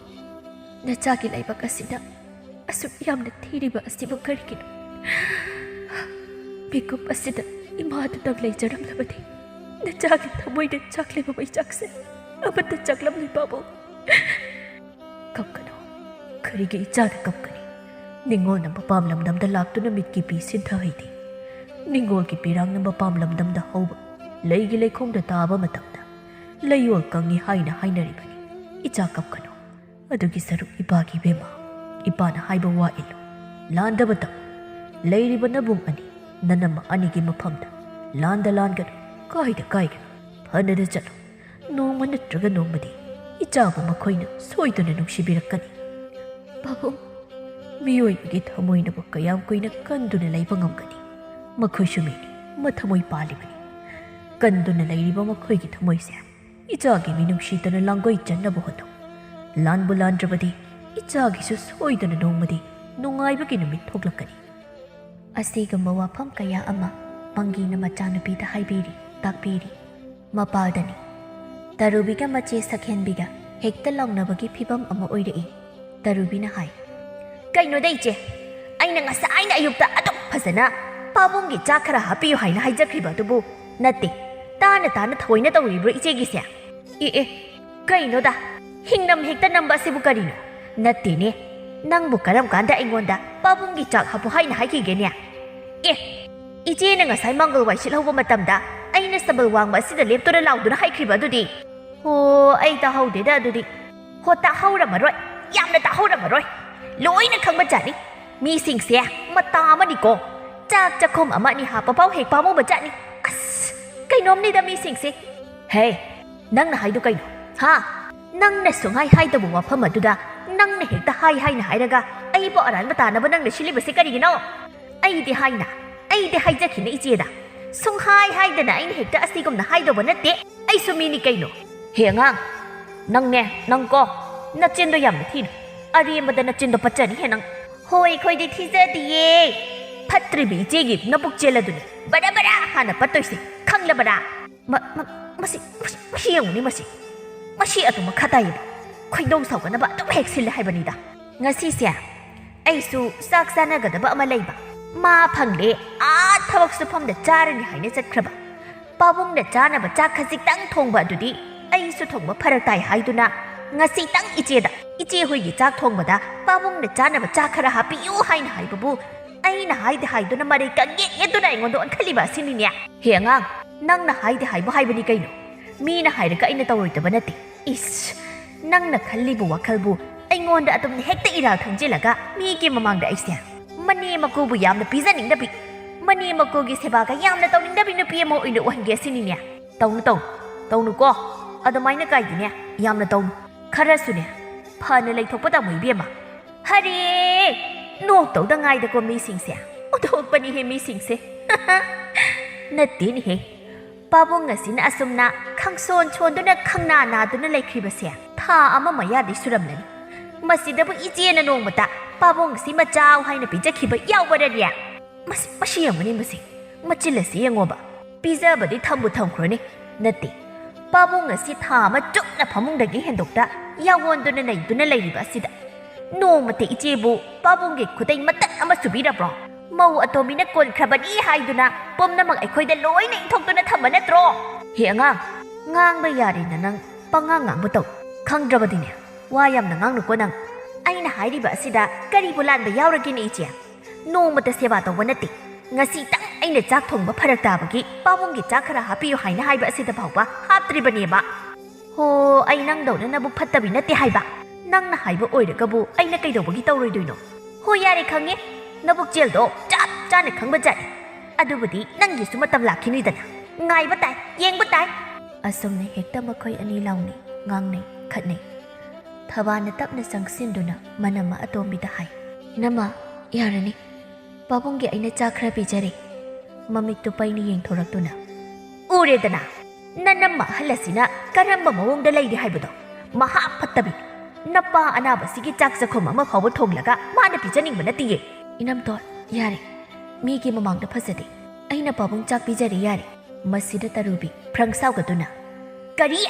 ꯅꯆꯥꯒꯤ ꯂꯥꯏꯕꯛ ꯑꯁꯤꯗ ꯑꯁꯨꯛ ꯌꯥꯝꯅ ꯊꯤꯔꯤꯕ ꯑꯁꯤꯕꯨ ꯀꯔꯤꯒꯤꯅꯣ? ꯃꯤꯀꯨꯞ ꯑꯁꯤꯗ ꯏꯃꯥꯗꯨꯇꯪ ꯂꯩꯖꯔꯝꯂꯕꯗꯤ ꯅꯆꯥꯒꯤ ꯊꯃꯣꯏꯗ ꯆꯥꯛꯂꯤꯕ ꯃꯩꯆꯥꯛꯁꯦ ꯑꯃꯠꯇ ꯆꯥꯛꯂꯝꯂꯣꯏ, ꯄꯥꯕꯨꯡ꯫ ꯀꯞꯀꯅꯨ꯫ ꯀꯔꯤꯒꯤ ꯏꯆꯥꯅ ꯀꯞꯀꯅꯤ? ꯅꯤꯡꯉꯣꯜꯅ ꯃꯄꯥꯝ ꯂꯝꯗꯝꯗ ꯂꯥꯛꯇꯨꯅ ꯃꯤꯠꯀꯤ ꯄꯤ ꯁꯤꯟꯊꯍꯩꯗꯦ꯫ ꯅꯤꯡꯉꯣꯜꯒꯤ ꯄꯤꯔꯥꯡꯅ ꯃꯄꯥꯝ ꯂꯝꯗꯝꯗ ꯍꯧꯕ ꯂꯩꯒꯤ ꯂꯩꯈꯣꯡꯗ ꯇꯥꯕ ꯃꯇꯝꯗ ꯂꯩꯌꯣꯜ ꯀꯪꯉꯤ ꯍꯥꯏꯅ ꯍꯥꯏꯅꯔꯤꯕꯅꯤ꯫ ꯏꯆꯥ ꯀꯞꯀꯅꯨ꯫ ꯑꯗꯨꯒꯤ ꯁꯔꯨꯛ ꯏꯄꯥꯒꯤ ꯏꯕꯦꯝꯃ, ꯏꯄꯥꯅ ꯍꯥꯏꯕ ꯋꯥ ꯏꯜꯂꯨ꯫ ꯂꯥꯟꯗꯕ ꯇꯝꯃꯨ꯫ ꯂꯩꯔꯤꯕ ꯅꯕꯨꯡ ꯑꯅꯤ, ꯅꯅꯝꯃ ꯑꯅꯤꯒꯤ ꯃꯐꯝꯗ ꯂꯥꯟꯗ ꯂꯥꯟꯒꯅꯨ, ꯀꯥꯏꯗ ꯀꯥꯏꯒꯅꯨ꯫ ꯐꯅꯗ ꯆꯠꯂꯨ꯫ ꯅꯣꯡꯃ ꯅꯠꯇ꯭ꯔꯒ ꯅꯣꯡꯃꯗꯤ ꯏꯆꯥꯕꯨ ꯃꯈꯣꯏꯅ ꯁꯣꯏꯗꯅ ꯅꯨꯡꯁꯤꯕꯤꯔꯛꯀꯅꯤ꯫ ꯄꯥꯕꯨꯡ, ꯃꯤꯑꯣꯏꯕꯒꯤ ꯊꯃꯣꯏꯅꯕꯨ ꯀꯌꯥꯝ ꯀꯨꯏꯅ ꯀꯟꯗꯨꯅ ꯂꯩꯕ ꯉꯝꯒꯅꯤ? ꯃꯈꯣꯏꯁꯨ ꯃꯤꯅꯤ, ꯃꯊꯃꯣꯏ ꯄꯥꯜꯂꯤꯕꯅꯤ꯫ ꯀꯟꯗꯨꯅ ꯂꯩꯔꯤꯕ ꯃꯈꯣꯏꯒꯤ ꯊꯃꯣꯏꯁꯦ ꯏꯆꯥꯒꯤ ꯃꯤꯅꯨꯡꯁꯤꯇꯅ ꯂꯥꯡꯒꯣꯏ ꯆꯟꯅꯕ ꯍꯣꯠꯅꯧ꯫ ꯂꯥꯟꯕꯨ ꯂꯥꯟꯗ꯭ꯔꯕꯗꯤ ꯏꯆꯥꯒꯤꯁꯨ ꯁꯣꯏꯗꯅ ꯅꯣꯡꯃꯗꯤ ꯅꯨꯡꯉꯥꯏꯕꯒꯤ ꯅꯨꯃꯤꯠ ꯊꯣꯛꯂꯛꯀꯅꯤ꯫ ꯑꯁꯤꯒꯨꯝꯕ ꯋꯥꯐꯝ ꯀꯌꯥ ꯑꯃ ꯄꯥꯡꯒꯤꯅ ꯃꯆꯥꯅꯨꯄꯤꯗ ꯍꯥꯏꯕꯤꯔꯤ, ꯇꯥꯛꯄꯤꯔꯤ꯫ ꯃꯄꯥꯜꯗꯅꯤ꯫ ꯇꯔꯨꯕꯤꯒ ꯃꯆꯦ ꯁꯛꯍꯦꯟꯕꯤꯒ ꯍꯦꯛꯇ ꯂꯥꯎꯅꯕꯒꯤ ꯐꯤꯚꯝ ꯑꯃ ꯑꯣꯏꯔꯛꯏ꯫ ꯇꯔꯨꯕꯤꯅ ꯍꯥꯏ, "ꯀꯩꯅꯣꯗ ꯏꯆꯦ, ꯑꯩꯅ ꯉꯁꯥꯏꯅ ꯑꯌꯨꯛꯇ ꯑꯗꯨꯛ ꯐꯖꯅ ꯄꯥꯕꯨꯡꯒꯤ ꯆꯥꯛ ꯈꯔ ꯍꯥꯞꯄꯤꯌꯨ ꯍꯥꯏꯅ ꯍꯥꯏꯖꯈ꯭ꯔꯤꯕ ꯑꯗꯨꯕꯨ ꯅꯠꯇꯦ, ꯇꯥꯅ ꯇꯥꯅ ꯊꯑꯣꯏꯅ ꯇꯧꯔꯤꯕ꯭ꯔꯣ ꯏꯆꯦꯒꯤꯁꯦ? ꯑꯦ ꯑꯦ, ꯀꯩꯅꯣꯗ, ꯍꯤꯡꯅꯝ ꯍꯦꯛꯇ ꯅꯝꯕ ꯑꯁꯤꯕꯨ ꯀꯔꯤꯅꯣ? ꯅꯠꯇꯦꯅꯦ, ꯅꯪꯕꯨ ꯀꯔꯝ ꯀꯥꯟꯗ ꯑꯩꯉꯣꯟꯗ ꯄꯥꯕꯨꯡꯒꯤ ꯆꯥꯛ ꯍꯥꯞꯄꯨ ꯍꯥꯏꯅ ꯍꯥꯏꯈꯤꯒꯦꯅꯦ? ꯑꯦ, ꯏꯆꯦꯅ ꯉꯁꯥꯏ ꯃꯪꯒꯜ ꯋꯥꯏ ꯁꯤꯠꯍꯧꯕ ꯃꯇꯝꯗ ꯑꯩꯅ ꯁꯝꯕꯜ ꯋꯥꯡꯃ ꯑꯁꯤꯗ ꯂꯦꯞꯇꯨꯅ ꯂꯥꯎꯗꯨꯅ ꯍꯥꯏꯈ꯭ꯔꯤꯕ ꯑꯗꯨꯗꯤ?" "ꯍꯣ, ꯑꯩ ꯇꯥꯍꯧꯗꯦꯗ ꯑꯗꯨꯗꯤ꯫" "ꯍꯣ, ꯇꯥꯍꯧꯔꯝꯃꯔꯣꯏ, ꯌꯥꯝꯅ ꯇꯥꯍꯧꯔꯝꯃꯔꯣꯏ, ꯂꯣꯏꯅ ꯈꯪꯕ ꯖꯥꯠꯅꯤ꯫ ꯃꯤꯁꯤꯡꯁꯦ ꯃꯇꯥ ꯑꯃꯅꯤꯀꯣ, ꯆꯥꯛ ꯆꯥꯛꯈꯨꯝ ꯑꯃ ꯑꯅꯤ ꯍꯥꯞꯄ ꯐꯥꯎ ꯍꯦꯛ ꯄꯥꯝꯃꯨꯕ ꯖꯥꯠꯅꯤ꯫ ꯑꯁ, ꯀꯩꯅꯣꯝꯅꯤꯗ ꯃꯤꯁꯤꯡꯁꯦ꯫" "ꯍꯦ, ꯅꯪꯅ ꯍꯥꯏꯗꯣ ꯀꯩꯅꯣ? ꯍꯥ? ꯅꯪꯅ ꯁꯨꯡꯍꯥꯏ ꯍꯥꯏꯗꯕ ꯋꯥꯐꯝ ꯑꯗꯨꯗ ꯅꯪꯅ ꯍꯦꯛꯇ ꯍꯥꯏ ꯍꯥꯏꯅ ꯍꯥꯏꯔꯒ ꯑꯩꯕꯨ ꯑꯔꯥꯟꯕ ꯇꯥꯅꯕ ꯅꯪꯅ ꯁꯤꯜꯂꯤꯕꯁꯦ ꯀꯔꯤꯒꯤꯅꯣ?" "ꯑꯩꯗꯤ ꯍꯥꯏꯅ, ꯑꯩꯗꯤ ꯍꯥꯏꯖꯈꯤꯅ ꯏꯆꯦꯗ꯫ ꯁꯨꯡꯍꯥꯏ ꯍꯥꯏꯗꯅ ꯑꯩꯅ ꯍꯦꯛꯇ ꯑꯁꯤꯒꯨꯝꯅ ꯍꯥꯏꯗꯧꯕ ꯅꯠꯇꯦ꯫ ꯑꯩꯁꯨ ꯃꯤꯅꯤ ꯀꯩꯅꯣ꯫ ꯍꯦ ꯑꯉꯥꯡ, ꯅꯪꯅꯦ, ꯅꯪꯀꯣ, ꯅꯆꯤꯟꯗꯣ ꯌꯥꯝꯅ ꯊꯤꯅꯨ꯫ ꯑꯔꯦꯝꯕꯗ ꯅꯆꯤꯟꯗꯣ ꯄꯠꯆꯅꯤ ꯍꯦ ꯅꯪ꯫" "ꯍꯣꯏ, ꯑꯩꯈꯣꯏꯗꯤ ꯊꯤꯖꯗꯤꯌꯦ꯫ ꯐꯠꯇ꯭ꯔꯤꯕ ꯏꯆꯦꯒꯤ ꯅꯕꯨꯛ ꯆꯦꯜ ꯑꯗꯨꯅꯤ ꯕꯔꯥ ꯕꯔꯥ ꯍꯥꯟꯅ ꯄꯠꯇꯣꯏꯁꯦ, ꯈꯪꯂꯕꯔꯥ?" ꯃ-, ꯃ-, ꯃꯁꯤ, ꯃꯁꯤ, ꯃꯁꯤ ꯌꯦꯡꯉꯨꯅꯦ, ꯃꯁꯤ, ꯃꯁꯤ ꯑꯗꯨ ꯃꯈꯥ ꯇꯥꯏꯌꯦꯕ꯫ ꯈꯣꯏꯗꯧ ꯁꯥꯎꯒꯠꯅꯕ ꯑꯗꯨꯝ ꯍꯦꯛ ꯁꯤꯜꯂꯦ ꯍꯥꯏꯕꯅꯤꯗ꯫ ꯉꯁꯤꯁꯦ ꯑꯩꯁꯨ ꯆꯥꯛ ꯆꯥꯅꯒꯗꯕ ꯑꯃ ꯂꯩꯕ꯫ ꯃꯥ ꯐꯪꯂꯦ, ꯑꯥ ꯊꯕꯛ ꯁꯨꯐꯝꯗ ꯆꯥꯔꯅꯤ ꯍꯥꯏꯅ ꯆꯠꯈ꯭ꯔꯕ꯫ ꯄꯥꯕꯨꯡꯅ ꯆꯥꯅꯕ ꯆꯥꯛ ꯈꯖꯤꯛꯇꯪ ꯊꯣꯡꯕ ꯑꯗꯨꯗꯤ ꯑꯩꯁꯨ ꯊꯣꯡꯕ ꯐꯔꯛ ꯇꯥꯏ ꯍꯥꯏꯗꯨꯅ ꯉꯁꯤꯇꯪ ꯏꯆꯦꯗ, ꯏꯆꯦ ꯍꯣꯏꯒꯤ ꯆꯥꯛ ꯊꯣꯡꯕꯗ ꯄꯥꯕꯨꯡꯅ ꯆꯥꯅꯕ ꯆꯥꯛ ꯈꯔ ꯍꯥꯞꯄꯤꯌꯨ ꯍꯥꯏꯅ ꯍꯥꯏꯕꯕꯨ ꯑꯩꯅ ꯍꯥꯏꯗꯦ ꯍꯥꯏꯗꯨꯅ ꯃꯔꯩ ꯀꯪꯌꯦꯠ ꯌꯦꯠꯇꯨꯅ ꯑꯩꯉꯣꯟꯗ ꯑꯣꯟꯈꯠꯂꯤꯕ ꯑꯁꯤꯅꯤꯅꯦ꯫ ꯍꯦ ꯑꯉꯥꯡ, ꯅꯪꯅ ꯍꯥꯏꯗꯦ ꯍꯥꯏꯕ ꯍꯥꯏꯕꯅꯤ ꯀꯩꯅꯣ? ꯃꯤꯅ ꯍꯥꯏꯔꯒ ꯑꯩꯅ ꯇꯧꯔꯣꯏꯗꯕ ꯅꯠꯇꯦ꯫ ꯏꯁ, ꯅꯪꯅ ꯈꯜꯂꯤꯕ ꯋꯥꯈꯜꯕꯨ ꯑꯩꯉꯣꯟꯗ ꯑꯗꯨꯝ ꯍꯦꯛꯇ ꯏꯔꯥ ꯊꯝꯖꯤꯜꯂꯒ ꯃꯤꯒꯤ ꯃꯃꯥꯡꯗ ꯑꯩꯁꯦ ꯃꯅꯦ ꯃꯀꯨꯕꯨ ꯌꯥꯝꯅ ꯄꯤꯖꯅꯤꯡꯗꯕꯤ, ꯃꯅꯦ ꯃꯀꯨꯒꯤ ꯁꯦꯕꯥꯒ ꯌꯥꯝꯅ ꯇꯧꯅꯤꯡꯗꯕꯤ ꯅꯨꯄꯤ ꯑꯃ ꯑꯣꯏꯅ ꯎꯍꯟꯒꯦ ꯁꯤꯅꯤꯅꯦ꯫ ꯇꯧꯅꯨ, ꯇꯧꯅꯨ, ꯇꯧꯅꯨꯀꯣ꯫ ꯑꯗꯨꯃꯥꯏꯅ ꯀꯥꯏꯗꯤꯅꯦ, ꯌꯥꯝꯅ ꯇꯧꯅꯨ꯫ ꯈꯔꯁꯨꯅꯦ, ꯐꯅ ꯂꯩꯊꯣꯛꯄ ꯇꯝꯃꯨ ꯏꯕꯦꯝꯃ꯫ ꯍꯔꯦ! ꯅꯣꯛꯇꯧꯗ ꯉꯥꯏꯗꯀꯣ ꯃꯤꯁꯤꯡꯁꯦ꯫ ꯎꯊꯣꯛꯄꯅꯤꯍꯦ ꯃꯤꯁꯤꯡꯁꯦ꯫ ꯅꯠꯇꯦꯅꯦꯍꯦ꯫ ꯄꯥꯕꯨꯡ ꯑꯁꯤꯅ ꯑꯁꯨꯝꯅ ꯈꯪꯁꯣꯟ ꯁꯣꯟꯗꯨꯅ ꯈꯪꯅꯥ ꯅꯥꯗꯨꯅ ꯂꯩꯈ꯭ꯔꯤꯕꯁꯦ ꯊꯥ ꯑꯃ ꯃꯌꯥꯗꯤ ꯁꯨꯔꯝꯂꯅꯤ꯫ ꯃꯁꯤꯗꯕꯨ ꯏꯆꯦꯅ ꯅꯣꯡꯃꯇ ꯄꯥꯕꯨꯡ ꯑꯁꯤ ꯃꯆꯥꯎ ꯍꯥꯏꯅ ꯄꯤꯖꯈꯤꯕ ꯌꯥꯎꯕꯔꯅꯦ? ꯃꯁꯤ, ꯃꯁꯤ ꯌꯦꯡꯉꯨꯅꯦ ꯃꯁꯤ꯫ ꯃꯆꯤꯜ ꯑꯁꯤ ꯌꯦꯡꯉꯣꯕ꯫ ꯄꯤꯖꯕꯗꯤ ꯊꯝꯕꯨ ꯊꯝꯈ꯭ꯔꯣꯅꯦ꯫ ꯅꯠꯇꯦ, ꯄꯥꯕꯨꯡ ꯑꯁꯤ ꯊꯥ ꯑꯃ ꯆꯨꯞꯅ ꯐꯃꯨꯡꯗꯒꯤ ꯍꯦꯟꯗꯣꯛꯇ ꯌꯥꯋꯣꯟꯗꯨꯅ ꯂꯩꯗꯨꯅ ꯂꯩꯔꯤꯕ ꯑꯁꯤꯗ ꯅꯣꯡꯃꯇ ꯏꯆꯦꯕꯨ ꯄꯥꯕꯨꯡꯒꯤ ꯈꯨꯗꯩ ꯃꯇꯠ ꯑꯃ ꯁꯨꯕꯤꯔꯕ꯭ꯔꯣ? ꯃꯧ ꯑꯇꯣꯝꯕꯤꯅ ꯀꯣꯟꯈ꯭ꯔꯕꯅꯤ ꯍꯥꯏꯗꯨꯅ ꯄꯨꯝꯅꯃꯛ ꯑꯩꯈꯣꯏꯗ ꯂꯣꯏꯅ ꯏꯟꯊꯣꯛꯇꯨꯅ ꯊꯝꯕ ꯅꯠꯇ꯭ꯔꯣ? ꯍꯦ ꯑꯉꯥꯡ, ꯉꯥꯡꯕ ꯌꯥꯔꯦꯅ ꯅꯪ ꯄꯉꯥꯡ ꯉꯥꯡꯕ ꯇꯧ꯫ ꯈꯪꯗ꯭ꯔꯕꯗꯤꯅꯦ, ꯋꯥ ꯌꯥꯝꯅ ꯉꯥꯡꯅꯨꯀꯣ ꯅꯪ꯫ ꯑꯩꯅ ꯍꯥꯏꯔꯤꯕ ꯑꯁꯤꯗ ꯀꯔꯤꯕꯨ ꯂꯥꯟꯕ ꯌꯥꯎꯔꯒꯦꯅꯦ ꯏꯆꯦ? ꯅꯣꯡꯃꯇ ꯁꯦꯕꯥ ꯇꯧꯕ ꯅꯠꯇꯦ꯫ ꯉꯁꯤꯇꯪ ꯑꯩꯅ ꯆꯥꯛ ꯊꯣꯡꯕ ꯐꯔꯛ ꯇꯥꯕꯒꯤ ꯄꯥꯕꯨꯡꯒꯤ ꯆꯥꯛ ꯈꯔ ꯍꯥꯞꯄꯤꯌꯨ ꯍꯥꯏꯅ ꯍꯥꯏꯕ ꯑꯁꯤꯗ ꯐꯥꯎꯕ ꯍꯥꯞꯇ꯭ꯔꯤꯕꯅꯦꯕ꯫ ꯍꯣ, ꯑꯩ ꯅꯪꯗꯧꯅ ꯅꯕꯨꯛ ꯐꯠꯇꯕꯤ ꯅꯠꯇꯦ ꯍꯥꯏꯕ꯫ ꯅꯪꯅ ꯍꯥꯏꯕ ꯑꯣꯏꯔꯒꯕꯨ ꯑꯩꯅ ꯀꯩꯗꯧꯕꯒꯤ ꯇꯧꯔꯣꯏꯗꯣꯏꯅꯣ? ꯍꯣ, ꯌꯥꯔꯦ ꯈꯪꯉꯦ, ꯅꯕꯨꯛꯆꯦꯜꯗꯣ ꯆꯞ ꯆꯥꯅ ꯈꯪꯕ ꯖꯥꯠꯅꯤ꯫ ꯑꯗꯨꯕꯨꯗꯤ ꯅꯪꯒꯤꯁꯨ ꯃꯇꯝ ꯂꯥꯛꯈꯤꯅꯤꯗꯅ꯫ ꯉꯥꯏꯕ ꯇꯥꯏ, ꯌꯦꯡꯕ ꯇꯥꯏ꯫ ꯑꯁꯨꯝꯅ ꯍꯦꯛꯇ ꯃꯈꯣꯏ ꯑꯅꯤ ꯂꯥꯎꯅꯩ, ꯉꯥꯡꯅꯩ, ꯈꯠꯅꯩ꯫ ꯊꯕꯥꯅ ꯇꯞꯅ ꯆꯪꯁꯤꯟꯗꯨꯅ ꯃꯅꯝꯃ ꯑꯇꯣꯝꯕꯤꯗ ꯍꯥꯏ, "ꯏꯅꯝꯃ, ꯌꯥꯔꯅꯤ꯫ ꯄꯥꯕꯨꯡꯒꯤ ꯑꯩꯅ ꯆꯥꯛ ꯈꯔ ꯄꯤꯖꯔꯦ꯫" ꯃꯃꯤꯠꯇꯨ ꯄꯩꯅ ꯌꯦꯡꯊꯣꯔꯛꯇꯨꯅ, "ꯎꯔꯦꯗꯅ, ꯅꯅꯝꯃ ꯑꯍꯜ ꯑꯁꯤꯅ ꯀꯔꯝꯕ ꯃꯑꯣꯡꯗ ꯂꯩꯔꯤ ꯍꯥꯏꯕꯗꯣ꯫ ꯃꯍꯥ ꯐꯠꯇꯕꯤ꯫ ꯅꯄꯥ ꯑꯅꯥꯕꯁꯤꯒꯤ ꯆꯥꯛ ꯆꯥꯛꯈꯨꯝ ꯑꯃ ꯐꯥꯎꯕ ꯊꯣꯡꯂꯒ ꯃꯥꯅ ꯄꯤꯖꯅꯤꯡꯕ ꯅꯠꯇꯤꯌꯦ꯫" "ꯏꯅꯝꯗꯣꯜ, ꯌꯥꯔꯦ꯫ ꯃꯤꯒꯤ ꯃꯃꯥꯡꯗ ꯐꯖꯗꯦ꯫ ꯑꯩꯅ ꯄꯥꯕꯨꯡ ꯆꯥꯛ ꯄꯤꯖꯔꯦ, ꯌꯥꯔꯦ꯫" ꯃꯁꯤꯗ ꯇꯔꯨꯕꯤ ꯐ꯭ꯔꯪ ꯁꯥꯎꯒꯗꯨꯅ, "ꯀꯔꯤ?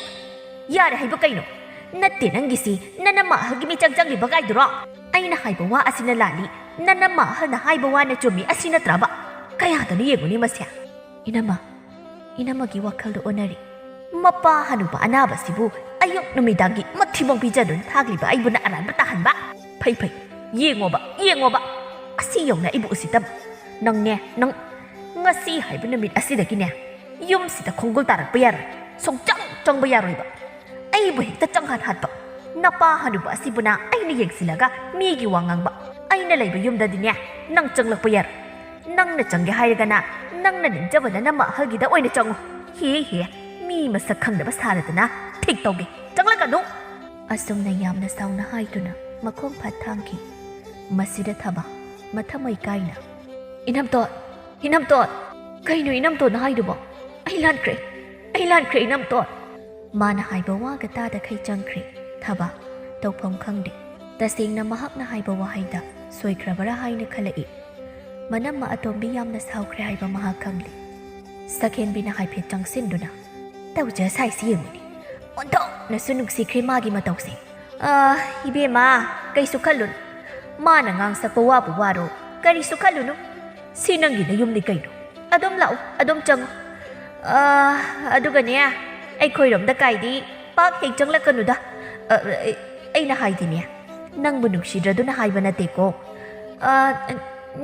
ꯌꯥꯔꯦ ꯍꯥꯏꯕ ꯀꯩꯅꯣ? ꯅꯠꯇꯦ, ꯅꯪꯒꯤꯁꯤ ꯅꯅꯝꯃ ꯑꯍꯜꯒꯤ ꯃꯤꯆꯪ ꯆꯪꯂꯤꯕ ꯀꯥꯏꯗꯨꯔꯣ? ꯑꯩꯅ ꯍꯥꯏꯕ ꯋꯥ ꯑꯁꯤꯅ ꯂꯥꯜꯂꯤ, ꯅꯅꯝꯃ ꯑꯍꯜꯅ ꯍꯥꯏꯕ ꯋꯥꯅ ꯆꯨꯝꯃꯤ ꯑꯁꯤ ꯅꯠꯇ꯭ꯔꯕ? ꯀꯌꯥꯗꯅꯣ ꯌꯦꯡꯉꯨꯅꯦ ꯃꯁꯦ꯫" "ꯏꯅꯝꯃ, ꯏꯅꯝꯃꯒꯤ ꯋꯥꯈꯜꯗ ꯑꯣꯟꯅꯔꯤ꯫ ꯃꯄꯥ ꯍꯅꯨꯕ ꯑꯅꯥꯕꯁꯤꯕꯨ ꯑꯌꯨꯛ ꯅꯨꯃꯤꯗꯥꯡꯒꯤ ꯃꯊꯤꯕꯣꯡ ꯄꯤꯖꯗꯨꯅ ꯊꯥꯛꯂꯤꯕ ꯑꯩꯕꯨꯅ ꯑꯔꯥꯟꯕ ꯇꯥꯍꯟꯕ? ꯐꯩ ꯐꯩ, ꯌꯦꯡꯉꯣꯕ, ꯌꯦꯡꯉꯣꯕ, ꯑꯁꯤ ꯌꯧꯅ ꯑꯩꯕꯨ ꯎꯁꯤꯠꯇꯕ꯫ ꯅꯪꯅꯦ, ꯅꯪ ꯉꯁꯤ ꯍꯥꯏꯕ ꯅꯨꯃꯤꯠ ꯑꯁꯤꯗꯒꯤꯅꯦ, ꯌꯨꯝꯁꯤꯗ ꯈꯣꯡꯒꯨꯜ ꯇꯥꯔꯛꯄ ꯌꯥꯔꯣꯏ, ꯁꯨꯡꯆꯪ ꯆꯪꯕ ꯌꯥꯔꯣꯏꯕ꯫ ꯑꯩꯕꯨ ꯍꯦꯛꯇ ꯆꯪꯍꯟ ꯍꯥꯠꯄ꯫ ꯅꯄꯥ ꯍꯅꯨꯕ ꯑꯁꯤꯕꯨꯅ ꯑꯩꯅ ꯌꯦꯡꯁꯤꯜꯂꯒ ꯃꯤꯒꯤ ꯋꯥ ꯉꯥꯡꯕ꯫ ꯑꯩꯅ ꯂꯩꯕ ꯌꯨꯝꯗꯗꯤꯅꯦ, ꯅꯪ ꯆꯪꯂꯛꯄ ꯌꯥꯔꯣꯏ꯫ ꯅꯪꯅ ꯆꯪꯒꯦ ꯍꯥꯏꯔꯒꯅ ꯅꯪꯅ ꯅꯤꯡꯖꯕ ꯅꯅꯝꯃ ꯑꯍꯜꯒꯤꯗ ꯑꯣꯏꯅ ꯆꯪꯉꯨ꯫ ꯍꯦ ꯍꯦ, ꯃꯤ ꯃꯁꯛ ꯈꯪꯗꯕ ꯁꯥꯔꯗꯅ ꯊꯤꯛ ꯇꯧꯒꯦ, ꯆꯪꯂꯛꯀꯅꯨ꯫ ꯑꯁꯨꯝꯅ ꯌꯥꯝꯅ ꯁꯥꯎꯅ ꯍꯥꯏꯗꯨꯅ ꯃꯈꯣꯡ ꯐꯠ ꯊꯥꯡꯈꯤ꯫ ꯃꯁꯤꯗ ꯊꯕ ꯃꯊꯃꯣꯏ ꯀꯥꯏꯅ, "ꯏꯅꯝꯇꯣꯟ, ꯏꯅꯝꯇꯣꯟ, ꯀꯩꯅꯣ ꯏꯅꯝꯇꯣꯟꯅ ꯍꯥꯏꯗꯨꯕꯣ? ꯑꯩ ꯂꯥꯟꯈ꯭ꯔꯦ, ꯑꯩ ꯂꯥꯟꯈ꯭ꯔꯦ ꯏꯅꯝꯇꯣꯟ!" ꯃꯥꯅ ꯍꯥꯏꯕ ꯋꯥꯒ ꯇꯥꯗꯈꯩ ꯆꯪꯈ꯭ꯔꯦ ꯊꯕ꯫ ꯇꯧꯐꯝ ꯈꯪꯗꯦ꯫ ꯇꯁꯦꯡꯅ ꯃꯍꯥꯛꯅ ꯍꯥꯏꯕ ꯋꯥꯍꯩꯗ ꯁꯣꯏꯈ꯭ꯔꯕꯔꯥ ꯍꯥꯏꯅ ꯈꯜꯂꯛꯏ꯫ ꯃꯅꯝꯃ ꯑꯇꯣꯝꯕꯤ ꯌꯥꯝꯅ ꯁꯥꯎꯈ꯭ꯔꯦ ꯍꯥꯏꯕ ꯃꯍꯥꯛ ꯈꯪꯂꯤ꯫ ꯁꯛꯍꯦꯟꯕꯤꯅ ꯍꯥꯏꯐꯦꯠ ꯆꯪꯁꯤꯟꯗꯨꯅ, "ꯇꯧꯖ ꯁꯥꯏꯁꯤ ꯌꯦꯡꯉꯨꯅꯦ, ꯑꯣꯟꯊꯣꯛꯅꯁꯨ ꯅꯨꯡꯁꯤꯈ꯭ꯔꯦ ꯃꯥꯒꯤ ꯃꯇꯧꯁꯦ꯫ ꯑꯥ, ꯏꯕꯦꯝꯃ, ꯀꯩꯁꯨ ꯈꯜꯂꯨꯅꯨ꯫ ꯃꯥꯅ ꯉꯥꯡꯁꯛꯄ ꯋꯥꯕꯨ ꯋꯥꯔꯣ, ꯀꯔꯤꯁꯨ ꯈꯜꯂꯨꯅꯨ꯫ ꯁꯤ ꯅꯪꯒꯤ ꯅꯌꯨꯝꯅꯤ ꯀꯩꯅꯣ꯫ ꯑꯗꯨꯝ ꯂꯥꯛꯎ, ꯑꯗꯨꯝ ꯆꯪꯉꯨ꯫ ꯑꯥ, ꯑꯗꯨꯒꯅꯦ, ꯑꯩꯈꯣꯏꯔꯣꯝꯗ ꯀꯥꯏꯗꯤ ꯄꯥꯛ ꯍꯦꯛ ꯆꯪꯂꯛꯀꯅꯨꯗ꯫ ꯑ, ꯑ, ꯑꯩꯅ ꯍꯥꯏꯗꯤꯅꯦ, ꯅꯪꯕꯨ ꯅꯨꯡꯁꯤꯗ꯭ꯔꯗꯨꯅ ꯍꯥꯏꯕ ꯅꯠꯇꯦꯀꯣ꯫ ꯑ,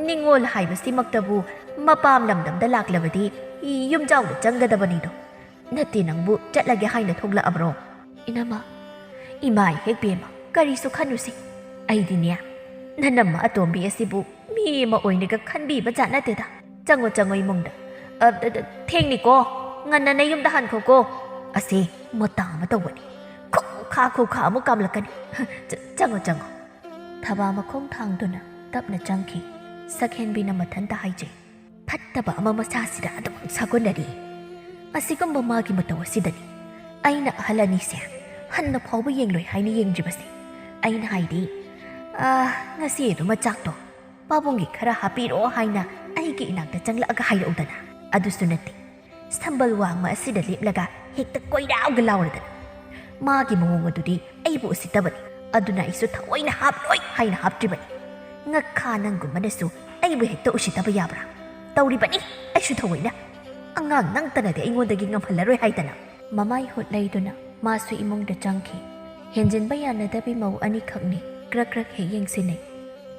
ꯅꯤꯡꯉꯣꯜ ꯍꯥꯏꯕꯁꯤꯃꯛꯇꯕꯨ ꯃꯄꯥꯝ ꯂꯝꯗꯝꯗ ꯂꯥꯛꯂꯕꯗꯤ ꯌꯨꯝꯖꯥꯎꯗ ꯆꯪꯒꯗꯕꯅꯤꯗꯣ꯫ ꯅꯠꯇꯦ, ꯅꯪꯕꯨ ꯆꯠꯂꯒꯦ ꯍꯥꯏꯅ ꯊꯣꯛꯂꯛꯑꯕ꯭ꯔꯣ?" ꯏꯅꯝꯃ, ꯏꯃꯥ ꯏꯍꯦꯛ ꯕꯦꯝꯃ, ꯀꯔꯤꯁꯨ ꯈꯟꯅꯨꯁꯤ꯫ ꯑꯩꯗꯤꯅꯦ, ꯅꯅꯝꯃ ꯑꯇꯣꯝꯕꯤ ꯑꯁꯤꯕꯨ ꯃꯤ ꯑꯃ ꯑꯣꯏꯅꯒ ꯈꯟꯕꯤꯕ ꯖꯥꯠ ꯅꯠꯇꯦꯗ꯫ ꯆꯪꯉꯣ, ꯆꯪꯉꯣ ꯏꯃꯨꯡꯗ꯫ ꯑ, ꯑ, ꯑ, ꯊꯦꯡꯅꯤꯀꯣ, ꯉꯟꯅ ꯅꯌꯨꯝꯗ ꯍꯟꯈꯣꯀꯣ꯫ ꯑꯁꯦ ꯃꯇꯥ ꯑꯃ ꯇꯧꯕꯅꯤ꯫ ꯈꯨꯈꯥ ꯈꯨꯈꯥ ꯑꯃꯨꯛ ꯀꯥꯝꯂꯛꯀꯅꯤ꯫ ꯆ-, ꯆꯪꯉꯣ, ꯆꯪꯉꯣ꯫ ꯊꯕꯥ ꯃꯈꯣꯡ ꯊꯥꯡꯗꯨꯅ ꯇꯞꯅ ꯆꯪꯈꯤ꯫ ꯁꯛꯍꯦꯟꯕꯤꯅ ꯃꯊꯟꯇ ꯍꯥꯏꯖꯩ, "ꯐꯠꯇꯕ ꯑꯃ ꯃꯁꯥꯁꯤꯗ ꯑꯗꯨꯝ ꯁꯥꯒꯣꯟꯅꯔꯤ꯫ ꯑꯁꯤꯒꯨꯝꯕ ꯃꯥꯒꯤ ꯃꯇꯧ ꯑꯁꯤꯗꯅꯤ ꯑꯩꯅ ꯑꯍꯜ ꯑꯅꯤꯁꯦ ꯍꯟꯅ ꯐꯥꯎꯕ ꯌꯦꯡꯂꯣꯏ ꯍꯥꯏꯅ ꯌꯦꯡꯗ꯭ꯔꯤꯕꯁꯦ꯫ ꯑꯩꯅ ꯍꯥꯏꯗꯤ, ꯑ, ꯉꯁꯤ ꯑꯗꯨꯃ ꯆꯥꯛꯇꯣ ꯄꯥꯕꯨꯡꯒꯤ ꯈꯔ ꯍꯥꯞꯄꯤꯔꯣ ꯍꯥꯏꯅ ꯑꯩꯒꯤ ꯏꯅꯥꯛꯇ ꯆꯪꯂꯛꯑꯒ ꯍꯥꯏꯔꯛꯎꯗꯅ꯫ ꯑꯗꯨꯁꯨ ꯅꯠꯇꯦ, ꯁꯝꯕꯜ ꯋꯥꯡꯃ ꯑꯁꯤꯗ ꯂꯦꯞꯂꯒ ꯍꯦꯛꯇ ꯀꯣꯏꯔꯥꯎꯒ ꯂꯥꯎꯔꯗꯅ꯫ ꯃꯥꯒꯤ ꯃꯑꯣꯡ ꯑꯗꯨꯗꯤ ꯑꯩꯕꯨ ꯎꯁꯤꯠꯇꯕꯅꯤ, ꯑꯗꯨꯅ ꯑꯩꯁꯨ ꯊꯑꯣꯏꯅ ꯍꯥꯞꯂꯣꯏ ꯍꯥꯏꯅ ꯍꯥꯞꯇ꯭ꯔꯤꯕꯅꯤ꯫ ꯉꯛꯈꯥ ꯅꯪꯒꯨꯝꯕꯅꯁꯨ ꯑꯩꯕꯨ ꯍꯦꯛꯇ ꯎꯁꯤꯠꯇꯕ ꯌꯥꯕ꯭ꯔꯥ? ꯇꯧꯔꯤꯕꯅꯤ ꯑꯩꯁꯨ ꯊꯑꯣꯏꯅ꯫ ꯑꯉꯥꯡ ꯅꯪꯇꯅꯗꯤ ꯑꯩꯉꯣꯟꯗꯒꯤ ꯉꯝꯍꯜꯂꯔꯣꯏ ꯍꯥꯏꯗꯅ꯫ ꯃꯃꯥꯏ ꯍꯨꯠ ꯂꯩꯗꯨꯅ ꯃꯥꯁꯨ ꯏꯃꯨꯡꯗ ꯆꯪꯈꯤ꯫ ꯍꯦꯟꯖꯤꯟꯕ ꯌꯥꯅꯗꯕꯤ ꯃꯧ ꯑꯅꯤꯈꯛꯅꯤ꯫ ꯀ꯭ꯔꯛ ꯀ꯭ꯔꯛ ꯍꯦꯛ ꯌꯦꯡꯁꯤꯟꯅꯩ꯫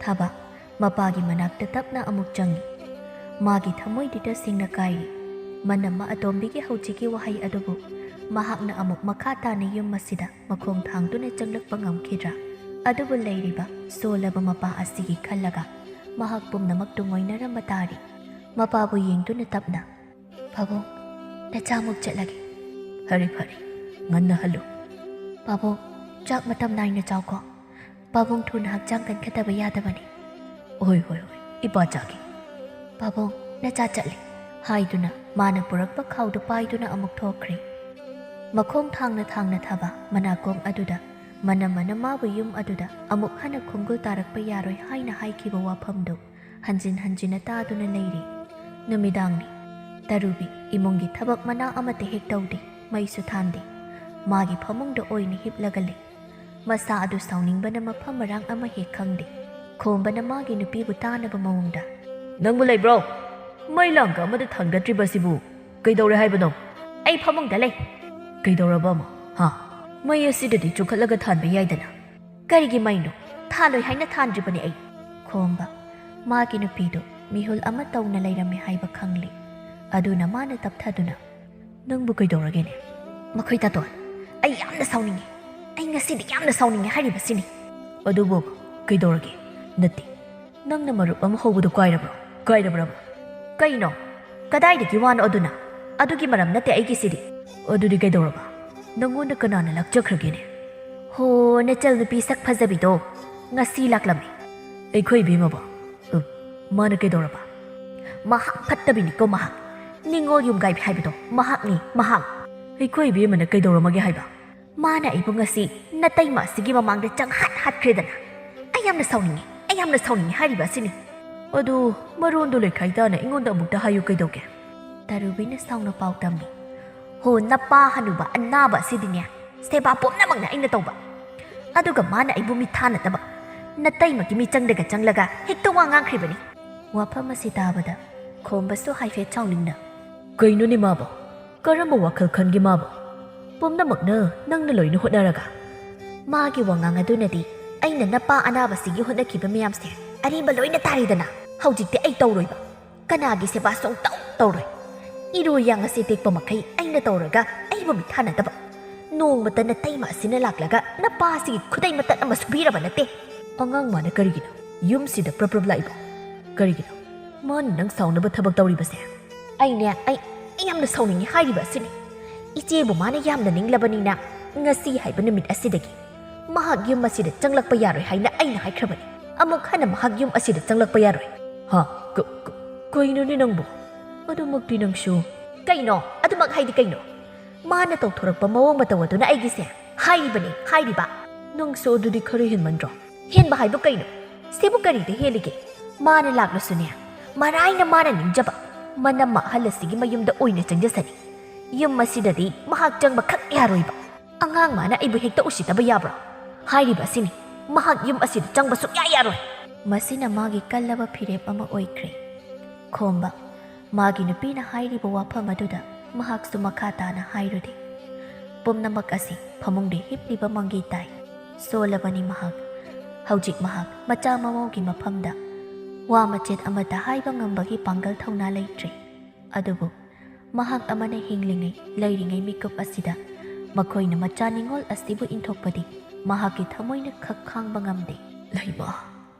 ꯊꯥꯕ ꯃꯄꯥꯒꯤ ꯃꯅꯥꯛꯇ ꯇꯞꯅ ꯑꯃꯨꯛ ꯆꯪꯉꯤ꯫ ꯃꯥꯒꯤ ꯊꯃꯣꯏꯗꯤ ꯇꯁꯦꯡꯅ ꯀꯥꯏꯔꯤ꯫ ꯃꯅꯝꯃ ꯑꯇꯣꯝꯕꯤꯒꯤ ꯍꯧꯖꯤꯛꯀꯤ ꯋꯥꯍꯩ ꯑꯗꯨꯕꯨ ꯃꯍꯥꯛꯅ ꯑꯃꯨꯛ ꯃꯈꯥ ꯇꯥꯅ ꯌꯨꯝ ꯑꯁꯤꯗ ꯃꯈꯣꯡ ꯊꯥꯡꯗꯨꯅ ꯆꯪꯂꯛꯄ ꯉꯝꯈꯤꯗ꯭ꯔꯥ? ꯑꯗꯨꯕꯨ ꯂꯩꯔꯤꯕ ꯁꯣꯜꯂꯕ ꯃꯄꯥ ꯑꯁꯤꯒꯤ ꯈꯜꯂꯒ ꯃꯍꯥꯛ ꯄꯨꯝꯅꯃꯛ ꯇꯨꯡꯑꯣꯏꯅꯔꯝꯕ ꯇꯥꯔꯤ꯫ ꯃꯄꯥꯕꯨ ꯌꯦꯡꯗꯨꯅ ꯇꯞꯅ, "ꯄꯥꯕꯨꯡ, ꯅꯆꯥꯃꯨꯛ ꯆꯠꯂꯒꯦ꯫" "ꯐꯔꯦ, ꯐꯔꯦ, ꯉꯟꯅ ꯍꯜꯂꯨ꯫" "ꯄꯥꯕꯨꯡ, ꯆꯥꯛ ꯃꯇꯝ ꯅꯥꯏꯅ ꯆꯥꯎꯀꯣ꯫ ꯄꯥꯕꯨꯡ ꯊꯨꯅ ꯍꯛꯆꯥꯡ ꯀꯟꯈꯠꯇꯕ ꯌꯥꯗꯕꯅꯤ꯫" "ꯍꯣꯏ, ꯍꯣꯏ, ꯍꯣꯏ, ꯏꯄꯥ ꯆꯥꯒꯦ꯫" "ꯄꯥꯕꯨꯡ, ꯅꯆꯥ ꯆꯠꯂꯦ꯫" ꯍꯥꯏꯗꯨꯅ ꯃꯥꯅ ꯄꯨꯔꯛꯄ ꯈꯥꯎꯗꯨ ꯄꯥꯏꯗꯨꯅ ꯑꯃꯨꯛ ꯊꯣꯛꯈ꯭ꯔꯦ꯫ ꯃꯈꯣꯡ ꯊꯥꯡꯅ ꯊꯥꯡꯅ ꯊꯥꯕ ꯃꯅꯥꯀꯣꯡ ꯑꯗꯨꯗ ꯃꯅꯝꯃꯅ ꯃꯥꯕꯨ ꯌꯨꯝ ꯑꯗꯨꯗ ꯑꯃꯨꯛ ꯍꯟꯅ ꯈꯣꯡꯒꯨꯜ ꯇꯥꯔꯛꯄ ꯌꯥꯔꯣꯏ ꯍꯥꯏꯅ ꯍꯥꯏꯈꯤꯕ ꯋꯥꯐꯝꯗꯨ ꯍꯟꯖꯤꯟ ꯍꯟꯖꯤꯟꯅ ꯇꯥꯗꯨꯅ ꯂꯩꯔꯤ꯫ ꯅꯨꯃꯤꯗꯥꯡꯅꯤ꯫ ꯇꯔꯨꯕꯤ ꯏꯃꯨꯡꯒꯤ ꯊꯕꯛ ꯃꯅꯥ ꯑꯃꯠꯇ ꯍꯦꯛ ꯇꯧꯗꯦ, ꯃꯩꯁꯨ ꯊꯥꯟꯗꯦ꯫ ꯃꯥꯒꯤ ꯐꯃꯨꯡꯗ ꯑꯣꯏꯅ ꯍꯤꯞꯂꯒ ꯂꯩ꯫ ꯃꯁꯥ ꯑꯗꯨ ꯁꯥꯎꯅꯤꯡꯕꯅ ꯃꯐꯝ ꯃꯔꯥꯡ ꯑꯃ ꯍꯦꯛ ꯈꯪꯗꯦ꯫ ꯈꯣꯝꯕꯅ ꯃꯥꯒꯤ ꯅꯨꯄꯤꯕꯨ ꯇꯥꯅꯕ ꯃꯑꯣꯡꯗ, "ꯅꯪꯕꯨ ꯂꯩꯕ꯭ꯔꯣ? ꯃꯩ ꯂꯥꯡꯒ ꯑꯃꯗ ꯊꯥꯡꯒꯠꯇ꯭ꯔꯤꯕꯁꯤꯕꯨ ꯀꯩꯗꯧꯔꯦ ꯍꯥꯏꯕꯅꯣ?" "ꯑꯩ ꯐꯃꯨꯡꯗ ꯂꯩ꯫" "ꯀꯩꯗꯧꯔꯕ ꯑꯃ? ꯍꯥ? ꯃꯩ ꯑꯁꯤꯗꯗꯤ ꯆꯨꯈꯠꯂꯒ ꯊꯥꯟꯕ ꯌꯥꯏꯗꯅ꯫" "ꯀꯔꯤꯒꯤ ꯃꯩꯅꯣ? ꯊꯥꯜꯂꯣꯏ ꯍꯥꯏꯅ ꯊꯥꯟꯗ꯭ꯔꯤꯕꯅꯤ ꯑꯩ꯫" ꯈꯣꯝꯕ ꯃꯥꯒꯤ ꯅꯨꯄꯤꯗꯨ ꯃꯤꯍꯨꯜ ꯑꯃ ꯇꯧꯅ ꯂꯩꯔꯝꯃꯤ ꯍꯥꯏꯕ ꯈꯪꯂꯤ꯫ ꯑꯗꯨꯅ ꯃꯥꯅ ꯇꯞꯊꯗꯨꯅ, "ꯅꯪꯕꯨ ꯀꯩꯗꯧꯔꯒꯦꯅꯦ?" "ꯃꯈꯣꯏ ꯇꯥꯇꯣꯟ, ꯑꯩ ꯌꯥꯝꯅ ꯁꯥꯎꯅꯤꯡꯉꯤ꯫ ꯑꯩ ꯉꯁꯤꯗꯤ ꯌꯥꯝꯅ ꯁꯥꯎꯅꯤꯡꯉꯤ ꯍꯥꯏꯔꯤꯕꯁꯤꯅꯤ꯫" "ꯑꯗꯨꯕꯨ ꯀꯩꯗꯧꯔꯒꯦ? ꯅꯠꯇꯦ, ꯅꯪꯅ ꯃꯔꯨꯞ ꯑꯃ ꯍꯧꯕꯗꯨ ꯀꯥꯏꯔꯕ꯭ꯔꯣ? ꯀꯥꯏꯔꯕ꯭ꯔꯕ?" "ꯀꯩꯅꯣ? ꯀꯗꯥꯏꯗꯒꯤ ꯋꯥꯅꯣ ꯑꯗꯨꯅ? ꯑꯗꯨꯒꯤ ꯃꯔꯝ ꯅꯠꯇꯦ ꯑꯩꯒꯤꯁꯤꯗꯤ꯫" "ꯑꯗꯨꯗꯤ ꯀꯩꯗꯧꯔꯕ? ꯅꯪꯉꯣꯟꯗ ꯀꯅꯥꯅ ꯂꯥꯛꯆꯈ꯭ꯔꯒꯦꯅꯦ?" "ꯍꯣ, ꯅꯆꯜ ꯅꯨꯄꯤ ꯁꯛ ꯐꯖꯕꯤꯗꯣ ꯉꯁꯤ ꯂꯥꯛꯂꯝꯃꯤ꯫" "ꯑꯩꯈꯣꯏ ꯏꯕꯦꯝꯃꯕꯣ? ꯎꯝ, ꯃꯥꯅ ꯀꯩꯗꯧꯔꯕ?" "ꯃꯍꯥꯛ ꯐꯠꯇꯕꯤꯅꯤꯀꯣ ꯃꯍꯥꯛ꯫ ꯅꯤꯡꯉꯣꯜ ꯌꯨꯝꯒꯥꯏꯕꯤ ꯍꯥꯏꯕꯗꯣ ꯃꯍꯥꯛꯅꯤ, ꯃꯍꯥꯛ꯫" "ꯑꯩꯈꯣꯏ ꯏꯕꯦꯝꯃꯅ ꯀꯩꯗꯧꯔꯝꯃꯒꯦ ꯍꯥꯏꯕ?" "ꯃꯥꯅ ꯑꯩꯕꯨ ꯉꯁꯤ ꯅꯇꯩꯃ ꯑꯁꯤꯒꯤ ꯃꯃꯥꯡꯗ ꯆꯪꯍꯠ ꯍꯠꯈ꯭ꯔꯦꯗꯅ꯫ ꯑꯩ ꯌꯥꯝꯅ ꯁꯥꯎꯅꯤꯡꯉꯤ, ꯑꯩ ꯌꯥꯝꯅ ꯁꯥꯎꯅꯤꯡꯉꯤ ꯍꯥꯏꯔꯤꯕ ꯑꯁꯤꯅꯤ꯫" "ꯑꯗꯨ ꯃꯔꯣꯟꯗꯣ ꯂꯩꯈꯥꯏ ꯇꯥꯅ ꯑꯩꯉꯣꯟꯗ ꯑꯃꯨꯛꯇ ꯍꯥꯏꯌꯨ ꯀꯩꯗꯧꯒꯦ?" ꯇꯔꯨꯕꯤꯅ ꯁꯥꯎꯅ ꯄꯥꯎ ꯇꯝꯃꯤ꯫ "ꯍꯣ, ꯅꯄꯥ ꯍꯅꯨꯕ ꯑꯅꯥꯕ ꯑꯁꯤꯗꯤꯅꯦ, ꯁꯦꯕꯥ ꯄꯨꯝꯅꯃꯛꯅ ꯑꯩꯅ ꯇꯧꯕ꯫ ꯑꯗꯨꯒ ꯃꯥꯅ ꯑꯩꯕꯨ ꯃꯤꯠ ꯊꯥꯅꯗꯕ, ꯅꯇꯩꯃꯒꯤ ꯃꯤꯆꯪꯗꯒ ꯆꯪꯂꯒ ꯍꯦꯛꯇ ꯋꯥ ꯉꯥꯡꯈ꯭ꯔꯤꯕꯅꯤ꯫" ꯋꯥꯐꯝ ꯑꯁꯤ ꯇꯥꯕꯗ ꯈꯣꯝꯕꯁꯨ ꯍꯥꯏꯐꯦꯠ ꯁꯥꯎꯅꯤꯡꯅ, ꯀꯩꯅꯣꯅꯦ ꯃꯥꯕꯣ? ꯀꯔꯝꯕ ꯋꯥꯈꯜ ꯈꯟꯒꯦ ꯃꯥꯕꯣ? ꯄꯨꯝꯅꯃꯛꯅ ꯅꯪꯅ ꯂꯣꯏꯅ ꯍꯣꯠꯅꯔꯒ? ꯃꯥꯒꯤ ꯋꯥꯉꯥꯡ ꯑꯗꯨꯅꯗꯤ ꯑꯩꯅ ꯅꯄꯥ ꯑꯅꯥꯕꯁꯤꯒꯤ ꯍꯣꯠꯅꯈꯤꯕ ꯃꯌꯥꯝꯁꯦ ꯑꯔꯦꯝꯕ ꯂꯣꯏꯅ ꯇꯥꯔꯦꯗꯅ꯫ ꯍꯧꯖꯤꯛꯇꯤ ꯑꯩ ꯇꯧꯔꯣꯏꯕ꯫ ꯀꯅꯥꯒꯤ ꯁꯦꯕꯥ ꯁꯨꯡꯇꯧ ꯇꯧꯔꯣꯏ꯫ ꯏꯔꯣꯏ ꯌꯥꯡ ꯑꯁꯤ ꯇꯦꯛꯄ ꯃꯈꯩ ꯑꯩꯅ ꯇꯧꯔꯒ ꯑꯩꯕꯨ ꯃꯤꯊꯥꯅꯗꯕ꯫ ꯅꯣꯡꯃꯇ ꯅꯇꯩꯃ ꯑꯁꯤꯅ ꯂꯥꯛꯂꯒ ꯅꯄꯥꯁꯤꯒꯤ ꯈꯨꯗꯩ ꯃꯇꯠ ꯑꯃ ꯁꯨꯕꯤꯔꯕ ꯅꯠꯇꯦ꯫ ꯑꯉꯥꯡ ꯃꯥꯅ ꯀꯔꯤꯒꯤꯅꯣ ꯌꯨꯝꯁꯤꯗ ꯄ꯭ꯔꯞ ꯄ꯭ꯔꯞ ꯂꯥꯛꯏꯕꯣ? ꯀꯔꯤꯒꯤꯅꯣ ꯃꯥꯅ ꯅꯪ ꯁꯥꯎꯅꯕ ꯊꯕꯛ ꯇꯧꯔꯤꯕꯁꯦ? ꯑꯩꯅꯦ, ꯑꯩ, ꯑꯩ ꯌꯥꯝꯅ ꯁꯥꯎꯅꯤꯡꯉꯤ ꯍꯥꯏꯔꯤꯕ ꯑꯁꯤꯅꯤ꯫ ꯏꯆꯦꯕꯨ ꯃꯥꯅ ꯌꯥꯝꯅ ꯅꯤꯡꯂꯕꯅꯤꯅ ꯉꯁꯤ ꯍꯥꯏꯕ ꯅꯨꯃꯤꯠ ꯑꯁꯤꯗꯒꯤ ꯃꯍꯥꯛ ꯌꯨꯝ ꯑꯁꯤꯗ ꯆꯪꯂꯛꯄ ꯌꯥꯔꯣꯏ ꯍꯥꯏꯅ ꯑꯩꯅ ꯍꯥꯏꯈ꯭ꯔꯕꯅꯤ꯫ ꯑꯃꯨꯛ ꯍꯟꯅ ꯃꯍꯥꯛ ꯌꯨꯝ ꯑꯁꯤꯗ ꯆꯪꯂꯛꯄ ꯌꯥꯔꯣꯏ꯫ ꯍꯥ? ꯀ-, ꯀ-, ꯀꯩꯅꯣꯅꯦ ꯅꯪꯕꯨ? ꯑꯗꯨꯃꯛꯇꯤ ꯅꯪꯁꯨ꯫ ꯀꯩꯅꯣ? ꯑꯗꯨꯃꯛ ꯍꯥꯏꯗꯤ ꯀꯩꯅꯣ? ꯃꯥꯅ ꯇꯧꯊꯣꯔꯛꯄ ꯃꯑꯣꯡ ꯃꯇꯧ ꯑꯗꯨꯅ ꯑꯩꯒꯤꯁꯦ ꯍꯥꯏꯔꯤꯕꯅꯦ, ꯍꯥꯏꯔꯤꯕ꯫ ꯅꯪꯁꯨ ꯑꯗꯨꯗꯤ ꯈꯔ ꯍꯦꯟꯃꯟꯗ꯭ꯔꯣ? ꯍꯦꯟꯕ ꯍꯥꯏꯕꯨ ꯀꯩꯅꯣ? ꯁꯤꯕꯨ ꯀꯔꯤꯗ ꯍꯦꯜꯂꯤꯒꯦ? ꯃꯥꯅ ꯂꯥꯛꯂꯁꯨꯅꯦ, ꯃꯔꯥꯏꯅ ꯃꯥꯅ ꯅꯤꯡꯖꯕ ꯃꯅꯝꯃ ꯑꯍꯜ ꯑꯁꯤꯒꯤ ꯃꯌꯨꯝꯗ ꯑꯣꯏꯅ ꯆꯪꯖꯁꯅꯤ꯫ ꯌꯨꯝ ꯑꯁꯤꯗꯗꯤ ꯃꯍꯥꯛ ꯆꯪꯕ ꯈꯛ ꯌꯥꯔꯣꯏꯕ꯫ ꯑꯉꯥꯡ ꯃꯥꯅ ꯑꯩꯕꯨ ꯍꯦꯛꯇ ꯎꯁꯤꯠꯇꯕ ꯌꯥꯕ꯭ꯔꯣ? ꯍꯥꯏꯔꯤꯕ ꯑꯁꯤꯅꯤ, ꯃꯍꯥꯛ ꯌꯨꯝ ꯑꯁꯤꯗ ꯆꯪꯕ ꯁꯨꯛꯌꯥ ꯌꯥꯔꯣꯏ꯫ ꯃꯁꯤꯅ ꯃꯥꯒꯤ ꯀꯜꯂꯕ ꯐꯤꯔꯦꯞ ꯑꯃ ꯑꯣꯏꯈ꯭ꯔꯦ꯫ ꯈꯣꯝꯕ, ꯃꯥꯒꯤ ꯅꯨꯄꯤꯅ ꯍꯥꯏꯔꯤꯕ ꯋꯥꯐꯝ ꯑꯗꯨꯗ ꯃꯍꯥꯛꯁꯨ ꯃꯈꯥ ꯇꯥꯅ ꯍꯥꯏꯔꯨꯗꯦ꯫ ꯄꯨꯝꯅꯃꯛ ꯑꯁꯤ ꯐꯃꯨꯡꯗ ꯍꯤꯞꯂꯤꯕ ꯃꯪꯒꯤ ꯇꯥꯏ꯫ ꯁꯣꯜꯂꯕꯅꯤ ꯃꯍꯥꯛ꯫ ꯍꯧꯖꯤꯛ ꯃꯍꯥꯛ ꯃꯆꯥ ꯃꯃꯧꯒꯤ ꯃꯐꯝꯗ ꯋꯥ ꯃꯆꯦꯠ ꯑꯃꯠꯇ ꯍꯥꯏꯕ ꯉꯝꯕꯒꯤ ꯄꯥꯡꯒꯜ ꯊꯧꯅꯥ ꯂꯩꯇ꯭ꯔꯦ꯫ ꯑꯗꯨꯕꯨ ꯃꯍꯥꯛ ꯑꯃꯅ ꯍꯤꯡꯂꯤꯉꯩ, ꯂꯩꯔꯤꯉꯩ ꯃꯤꯀꯨꯞ ꯑꯁꯤꯗ ꯃꯈꯣꯏꯅ ꯃꯆꯥ ꯅꯤꯉꯣꯜ ꯑꯁꯤꯕꯨ ꯏꯟꯊꯣꯛꯄꯗꯤ ꯃꯍꯥꯛꯀꯤ ꯊꯃꯣꯏꯅ ꯈꯛ ꯈꯥꯡꯕ ꯉꯝꯗꯦ꯫ ꯂꯩꯃ,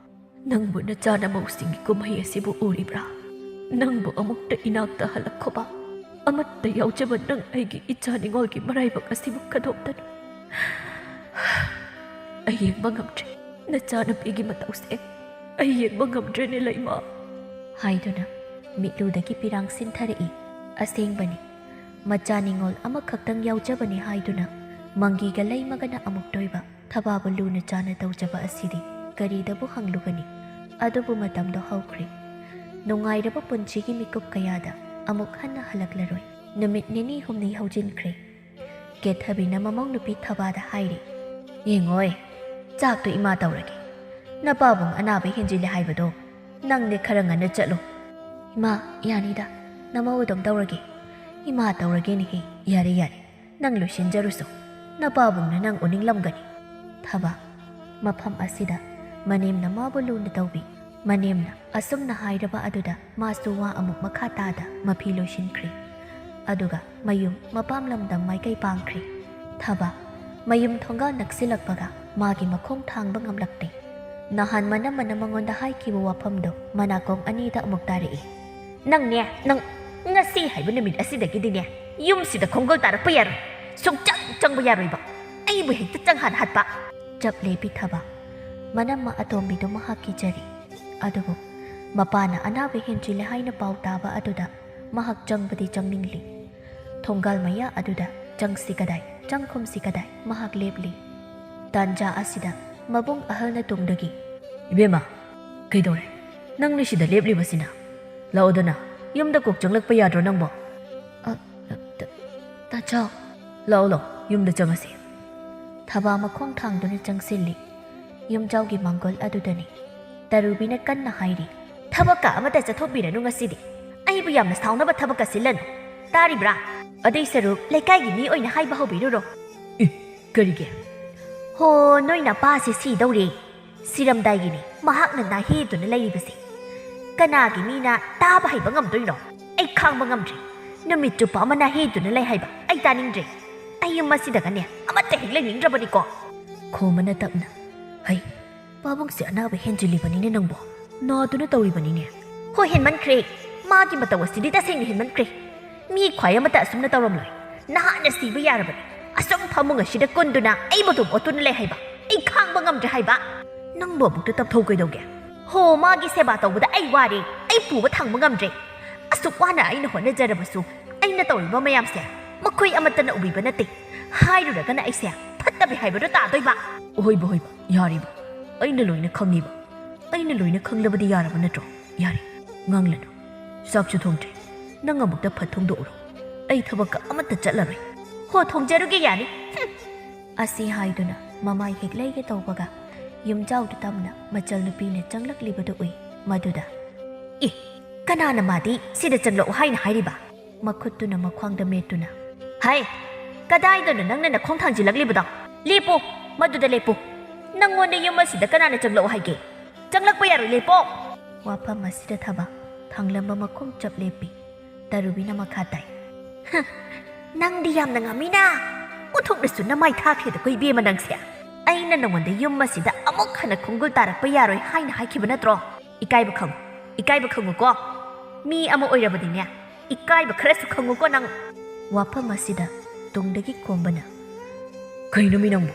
ꯅꯪꯕꯨ ꯅꯆꯥꯅꯃꯧꯁꯤꯡꯒꯤ ꯀꯨꯝꯍꯩ ꯑꯁꯤꯕꯨ ꯎꯔꯤꯕ꯭ꯔꯥ? ꯅꯪꯕꯨ ꯑꯃꯨꯛꯇ ꯏꯅꯥꯛꯇ ꯍꯜꯂꯛꯈꯣꯕ꯫ ꯑꯃꯠꯇ ꯌꯥꯎꯖꯕ ꯅꯪ ꯑꯩꯒꯤ ꯏꯆꯥ ꯅꯤꯉꯣꯜꯒꯤ ꯃꯔꯥꯏꯕꯛ ꯑꯁꯤꯕꯨ ꯈꯟꯗꯣꯛꯇꯅ꯫ ꯑꯩ ꯌꯦꯡꯕ ꯉꯝꯗ꯭ꯔꯦ꯫ ꯅꯆꯥꯅꯨꯄꯤꯒꯤ ꯃꯇꯧꯁꯦ ꯑꯩ ꯌꯦꯡꯕ ꯉꯝꯗ꯭ꯔꯦꯅꯦ, ꯂꯩꯃ꯫ ꯍꯥꯏꯗꯨꯅ ꯃꯤꯠꯂꯨꯗꯒꯤ ꯄꯤꯔꯥꯡ ꯁꯤꯟꯊꯔꯛꯏ꯫ ꯑꯁꯦꯡꯕꯅꯤ, ꯃꯆꯥ ꯅꯤꯉꯣꯜ ꯑꯃꯈꯛꯇꯪ ꯌꯥꯎꯖꯕꯅꯤ ꯍꯥꯏꯗꯨꯅ ꯃꯪꯒꯤꯒ ꯂꯩꯃꯒꯅ ꯑꯃꯨꯛꯇꯣꯏꯕ ꯊꯕꯥꯕꯨ ꯂꯨꯅ ꯆꯥꯅ ꯇꯧꯖꯕ ꯑꯁꯤꯗꯤ ꯀꯔꯤꯗꯕꯨ ꯍꯪꯂꯨꯒꯅꯤ? ꯑꯗꯨꯕꯨ ꯃꯇꯝꯗꯣ ꯍꯧꯈ꯭ꯔꯦ꯫ ꯅꯨꯡꯉꯥꯏꯔꯕ ꯄꯨꯟꯁꯤꯒꯤ ꯃꯤꯀꯨꯞ ꯀꯌꯥꯗ ꯑꯃꯨꯛ ꯍꯟꯅ ꯍꯜꯂꯛꯂꯔꯣꯏ꯫ ꯅꯨꯃꯤꯠ ꯅꯤꯅꯤ ꯍꯨꯝꯅꯤ ꯍꯧꯖꯤꯟꯈ꯭ꯔꯦ꯫ ꯀꯦꯊꯕꯤꯅ ꯃꯃꯧ ꯅꯨꯄꯤ ꯊꯕꯥꯗ ꯍꯥꯏꯔꯤ, "ꯌꯦꯡꯉꯣꯏ, ꯆꯥꯛꯇꯣ ꯏꯃꯥ ꯇꯧꯔꯒꯦ꯫ ꯅꯄꯥꯕꯨꯡ ꯑꯅꯥꯕ ꯍꯦꯟꯖꯤꯜꯂꯦ ꯍꯥꯏꯕꯗꯣ ꯅꯪꯅꯦ ꯈꯔ ꯉꯟꯅ ꯆꯠꯂꯣ꯫" "ꯏꯃꯥ, ꯌꯥꯅꯤꯗ, ꯅꯃꯧ ꯑꯗꯨꯝ ꯇꯧꯔꯒꯦ꯫ "ꯏꯃꯥ ꯇꯧꯔꯒꯦꯅꯦꯍꯦ, ꯌꯥꯔꯦ ꯌꯥꯔꯦ, ꯅꯪ ꯂꯣꯏꯁꯤꯟꯖꯔꯨꯁꯣ, ꯅꯄꯥꯕꯨꯡꯅ ꯅꯪ ꯎꯅꯤꯡꯂꯝꯒꯅꯤ"꯫ ꯊꯕ꯫ ꯃꯐꯝ ꯑꯁꯤꯗ ꯃꯅꯦꯝꯅ ꯃꯥꯕꯨ ꯂꯨꯅ ꯇꯧꯕꯤ꯫ ꯃꯅꯦꯝꯅ ꯑꯁꯨꯝꯅ ꯍꯥꯏꯔꯕ ꯑꯗꯨꯗ ꯃꯥꯁꯨ ꯋꯥ ꯑꯃꯨꯛ ꯃꯈꯥ ꯇꯥꯗ ꯃꯐꯤ ꯂꯣꯏꯁꯤꯟꯈ꯭ꯔꯦ꯫ ꯑꯗꯨꯒ ꯃꯌꯨꯝ ꯃꯄꯥꯝ ꯂꯝꯗꯝ ꯃꯥꯏꯀꯩ ꯄꯥꯡꯈ꯭ꯔꯦ꯫ ꯊꯕ꯫ ꯃꯌꯨꯝ ꯊꯣꯡꯒꯥꯜ ꯅꯛꯁꯤꯜꯂꯛꯄꯒ ꯃꯥꯒꯤ ꯃꯈꯣꯡ ꯊꯥꯡꯕ ꯉꯝꯂꯛꯇꯦ꯫ ꯅꯍꯥꯟ ꯃꯅꯝꯃꯅ ꯃꯉꯣꯟꯗ ꯍꯥꯏꯈꯤꯕ ꯋꯥꯐꯝꯗꯣ ꯃꯅꯥꯀꯣꯡ ꯑꯅꯤꯗ ꯑꯃꯨꯛ ꯇꯥꯔꯛꯏ꯫ "ꯅꯪꯅꯦ, ꯅꯪ ꯉꯁꯤ ꯍꯥꯏꯕ ꯅꯨꯃꯤꯠ ꯑꯁꯤꯗꯒꯤꯗꯤꯅꯦ, ꯌꯨꯝꯁꯤꯗ ꯈꯣꯡꯒꯣꯜ ꯇꯥꯔꯛꯄ ꯌꯥꯔꯣꯏ꯫ ꯁꯨꯡꯆꯪ ꯆꯪꯕ ꯌꯥꯔꯣꯏꯕ꯫ ꯑꯩꯕꯨ ꯍꯦꯛꯇ ꯆꯪꯍꯟ ꯍꯥꯠꯄ"꯫ ꯆꯞ ꯂꯦꯞꯄꯤ ꯊꯕ꯫ ꯃꯅꯝꯃ ꯑꯇꯣꯝꯕꯤꯗꯨ ꯃꯍꯥꯛ ꯀꯤꯖꯔꯤ꯫ ꯑꯗꯨꯕꯨ ꯃꯄꯥꯅ ꯑꯅꯥꯕ ꯍꯦꯟꯖꯤꯜꯂꯦ ꯍꯥꯏꯅ ꯄꯥꯎ ꯇꯥꯕ ꯑꯗꯨꯗ ꯃꯍꯥꯛ ꯆꯪꯕꯗꯤ ꯆꯪꯅꯤꯡꯂꯤ꯫ ꯊꯣꯡꯒꯥꯜ ꯃꯌꯥ ꯑꯗꯨꯗ ꯆꯪꯁꯤ ꯀꯗꯥꯏ, ꯆꯪꯈꯨꯝꯁꯤ ꯀꯗꯥꯏ ꯃꯍꯥꯛ ꯂꯦꯞꯂꯤ꯫ ꯇꯥꯟꯖꯥ ꯑꯁꯤꯗ ꯃꯕꯨꯡ ꯑꯍꯜꯅ ꯇꯨꯡꯗꯒꯤ, "ꯏꯕꯦꯝꯃ, ꯀꯩꯗꯧꯔꯦ? ꯅꯪꯅ ꯁꯤꯗ ꯂꯦꯞꯂꯤꯕꯁꯤꯅ? ꯂꯥꯛꯑꯣꯗꯅ, ꯌꯨꯝꯗ ꯀꯣꯛ ꯆꯪꯂꯛꯄ ꯌꯥꯗ꯭ꯔꯣ ꯅꯪꯕꯣ?" "ꯑ, ꯑ, ꯇ-, ꯇꯥꯆꯧ"꯫ "ꯂꯥꯛꯑꯣ, ꯂꯥꯛꯑꯣ, ꯌꯨꯝꯗ ꯆꯪꯉꯁꯤ"꯫ ꯊꯕ ꯃꯈꯣꯡ ꯊꯥꯡꯗꯨꯅ ꯆꯪꯁꯤꯜꯂꯤ꯫ ꯌꯨꯝꯖꯥꯎꯒꯤ ꯃꯥꯡꯒꯣꯜ ꯑꯗꯨꯗꯅꯤ꯫ ꯇꯔꯨꯕꯤꯅ ꯀꯟꯅ ꯍꯥꯏꯔꯤ, "ꯊꯕꯛꯀ ꯑꯃꯠꯇ ꯆꯠꯊꯣꯛꯄꯤꯔꯅꯨ ꯉꯁꯤꯗꯤ꯫ ꯑꯩꯕꯨ ꯌꯥꯝꯅ ꯁꯥꯎꯅꯕ ꯊꯕꯛꯀ ꯁꯤꯜꯂꯅꯨ꯫ ꯇꯥꯔꯤꯕ꯭ꯔꯥ? ꯑꯗꯨꯏ ꯁꯔꯨꯛ ꯂꯩꯀꯥꯏꯒꯤ ꯃꯤ ꯑꯣꯏꯅ ꯍꯥꯏꯕ ꯍꯧꯕꯤꯔꯨꯔꯣ"꯫ "ꯑꯦ, ꯀꯔꯤꯒꯤ?" "ꯍꯣ, ꯅꯣꯏ ꯅꯄꯥꯁꯦ ꯁꯤꯗꯧꯔꯦ꯫ ꯁꯤꯔꯝꯗꯥꯏꯒꯤꯅꯤ ꯃꯍꯥꯛꯅ ꯅꯥꯍꯦꯗꯨꯅ ꯂꯩꯔꯤꯕꯁꯦ꯫ ꯀꯅꯥꯒꯤ ꯃꯤꯅ ꯇꯥꯕ ꯍꯩꯕ ꯉꯝꯗꯣꯏꯅꯣ? ꯑꯩ ꯈꯥꯡꯕ ꯉꯝꯗ꯭ꯔꯦ꯫ ꯅꯨꯃꯤꯠ ꯆꯨꯞꯄ ꯑꯃ ꯅꯥꯍꯦꯗꯨꯅ ꯂꯩ ꯍꯥꯏꯕ ꯑꯩ ꯇꯥꯅꯤꯡꯗ꯭ꯔꯦ꯫ ꯑꯩ ꯌꯨꯝ ꯑꯁꯤꯗꯒꯅꯦ ꯑꯃꯠꯇ ꯍꯦꯛ ꯂꯩꯅꯤꯡꯗ꯭ꯔꯕꯅꯤꯀꯣ"꯫ ꯈꯣꯝꯕꯅ ꯇꯞꯅ, "ꯍꯩ, ꯄꯥꯕꯨꯡꯁꯦ ꯑꯅꯥꯕ ꯍꯦꯟꯖꯤꯜꯂꯤꯕꯅꯤꯅꯦ ꯅꯪꯕꯣ꯫ ꯅꯥꯗꯨꯅ ꯇꯧꯔꯤꯕꯅꯤꯅꯦ"꯫ "ꯍꯣ, ꯍꯦꯟꯃꯟꯈ꯭ꯔꯦ꯫ ꯃꯥꯒꯤ ꯃꯇꯧ ꯑꯁꯤꯗꯤ ꯇꯁꯦꯡꯅ ꯍꯦꯟꯃꯟꯈ꯭ꯔꯦ꯫ ꯃꯤ ꯈ꯭ꯋꯥꯏ ꯑꯃꯠꯇ ꯑꯁꯨꯝꯅ ꯇꯧꯔꯝꯂꯣꯏ꯫ ꯅꯍꯥꯟꯅ ꯁꯤꯕ ꯌꯥꯔꯕꯅꯤ꯫ ꯑꯁꯨꯝ ꯐꯃꯨꯡ ꯑꯁꯤꯗ ꯀꯨꯟꯗꯨꯅ ꯑꯩ ꯃꯇꯣꯝ ꯑꯣꯠꯇꯨꯅ ꯂꯩ ꯍꯥꯏꯕ꯫ ꯑꯩ ꯈꯥꯡꯕ ꯉꯝꯗ꯭ꯔꯦ ꯍꯥꯏꯕ"꯫ "ꯅꯪꯕꯨ ꯑꯃꯨꯛꯇ ꯇꯞꯊꯧ ꯀꯩꯗꯧꯒꯦ?" "ꯍꯣ, ꯃꯥꯒꯤ ꯁꯦꯕꯥ ꯇꯧꯕꯗ ꯑꯩ ꯋꯥꯔꯦ꯫ ꯑꯩ ꯄꯨꯕ ꯊꯥꯡꯕ ꯉꯝꯗ꯭ꯔꯦ꯫ ꯑꯁꯨꯛ ꯋꯥꯅ ꯑꯩꯅ ꯍꯣꯠꯅꯖꯔꯕꯁꯨ ꯑꯩꯅ ꯇꯧꯔꯤꯕ ꯃꯌꯥꯝꯁꯦ ꯃꯈꯣꯏ ꯑꯃꯠꯇꯅ ꯎꯕꯤꯕ ꯅꯠꯇꯦ꯫ ꯍꯥꯏꯔꯨꯔꯒꯅ ꯑꯩꯁꯦ ꯐꯠꯇꯕꯤ ꯍꯥꯏꯕꯗꯣ ꯇꯥꯗꯣꯏꯕ"꯫ "ꯍꯣꯏꯕ, ꯍꯣꯏꯕ, ꯌꯥꯔꯤꯕ꯫ ꯑꯩꯅ ꯂꯣꯏꯅ ꯈꯪꯉꯤꯕ꯫ ꯑꯩꯅ ꯂꯣꯏꯅ ꯈꯪꯂꯕꯗꯤ ꯌꯥꯔꯕ ꯅꯠꯇ꯭ꯔꯣ? ꯌꯥꯔꯦ, ꯉꯥꯡꯂꯅꯨ꯫ ꯆꯥꯛꯁꯨ ꯊꯣꯡꯗ꯭ꯔꯤ꯫ ꯅꯪ ꯑꯃꯨꯛꯇ ꯐꯠ ꯊꯣꯡꯗꯣꯛꯎꯔꯣ꯫ ꯑꯩ ꯊꯕꯛꯀ ꯑꯃꯠꯇ ꯆꯠꯂꯔꯣꯏ"꯫ "ꯍꯣ, ꯊꯣꯡꯖꯔꯨꯒꯦ, ꯌꯥꯅꯤ"꯫ ꯍꯨꯝ꯫ ꯑꯁꯤ ꯍꯥꯏꯗꯨꯅ ꯃꯃꯥꯏ ꯍꯦꯛ ꯂꯩꯒꯦ ꯇꯧꯕꯒ ꯌꯨꯝꯖꯥꯎꯗꯨ ꯇꯝꯅ ꯃꯆꯜ ꯅꯨꯄꯤꯅ ꯆꯪꯂꯛꯂꯤꯕꯗꯨ ꯎꯏ꯫ ꯃꯗꯨꯗ, "ꯑꯦ, ꯀꯅꯥꯅ ꯃꯥꯗꯤ ꯁꯤꯗ ꯆꯪꯂꯛꯎ ꯍꯥꯏꯅ ꯍꯥꯏꯔꯤꯕ? ꯃꯈꯨꯠꯇꯨꯅ ꯃꯈ꯭ꯋꯥꯡꯗ ꯃꯦꯠꯇꯨꯅ, "ꯍꯥꯏ, ꯀꯗꯥꯏꯗꯅꯣ ꯅꯪꯅ ꯅꯈꯣꯡ ꯊꯥꯡꯖꯤꯜꯂꯛꯂꯤꯕꯗꯣ? ꯂꯦꯞꯄꯨ, ꯃꯗꯨꯗ ꯂꯦꯞꯄꯨ꯫ ꯅꯪꯉꯣꯟꯗ ꯌꯨꯝ ꯑꯁꯤꯗ ꯀꯅꯥꯅ ꯆꯪꯂꯛꯑꯣ ꯍꯥꯏꯒꯦ? ꯆꯪꯂꯛꯄ ꯌꯥꯔꯣꯏ, ꯂꯦꯞꯄꯣ!" ꯋꯥꯐꯝ ꯑꯁꯤꯗ ꯊꯕꯥ ꯊꯥꯡꯂꯝꯕ ꯃꯈꯣꯡ ꯆꯞ ꯂꯦꯞꯄꯤ꯫ ꯇꯔꯨꯕꯤꯅ ꯃꯈꯥ ꯇꯥꯏ, "ꯍ, ꯅꯪꯗꯤ ꯌꯥꯝꯅ ꯉꯝꯃꯤꯅ! ꯑꯣꯟꯊꯣꯛꯅꯁꯨ ꯅꯃꯥꯏ ꯊꯥꯈ꯭ꯔꯦꯗꯀꯣ, ꯏꯕꯦꯝꯃ ꯅꯪꯁꯦ꯫ ꯑꯩꯅ ꯅꯉꯣꯟꯗ ꯌꯨꯝ ꯑꯁꯤꯗ ꯑꯃꯨꯛ ꯍꯟꯅ ꯈꯣꯡꯒꯨꯜ ꯇꯥꯔꯛꯄ ꯌꯥꯔꯣꯏ ꯍꯥꯏꯅ ꯍꯥꯏꯈꯤꯕ ꯅꯠꯇ꯭ꯔꯣ? ꯏꯀꯥꯏꯕ ꯈꯪꯉꯨ, ꯏꯀꯥꯏꯕ ꯈꯪꯉꯨꯀꯣ꯫ ꯃꯤ ꯑꯃ ꯑꯣꯏꯔꯕꯗꯤꯅꯦ, ꯏꯀꯥꯏꯕ ꯈꯔꯁꯨ ꯈꯪꯉꯨꯀꯣ ꯅꯪ!" ꯋꯥꯐꯝ ꯑꯁꯤꯗ ꯇꯨꯡꯗꯒꯤ ꯈꯣꯝꯕꯅ, "ꯀꯩꯅꯣꯃꯤ ꯅꯪꯕꯨ?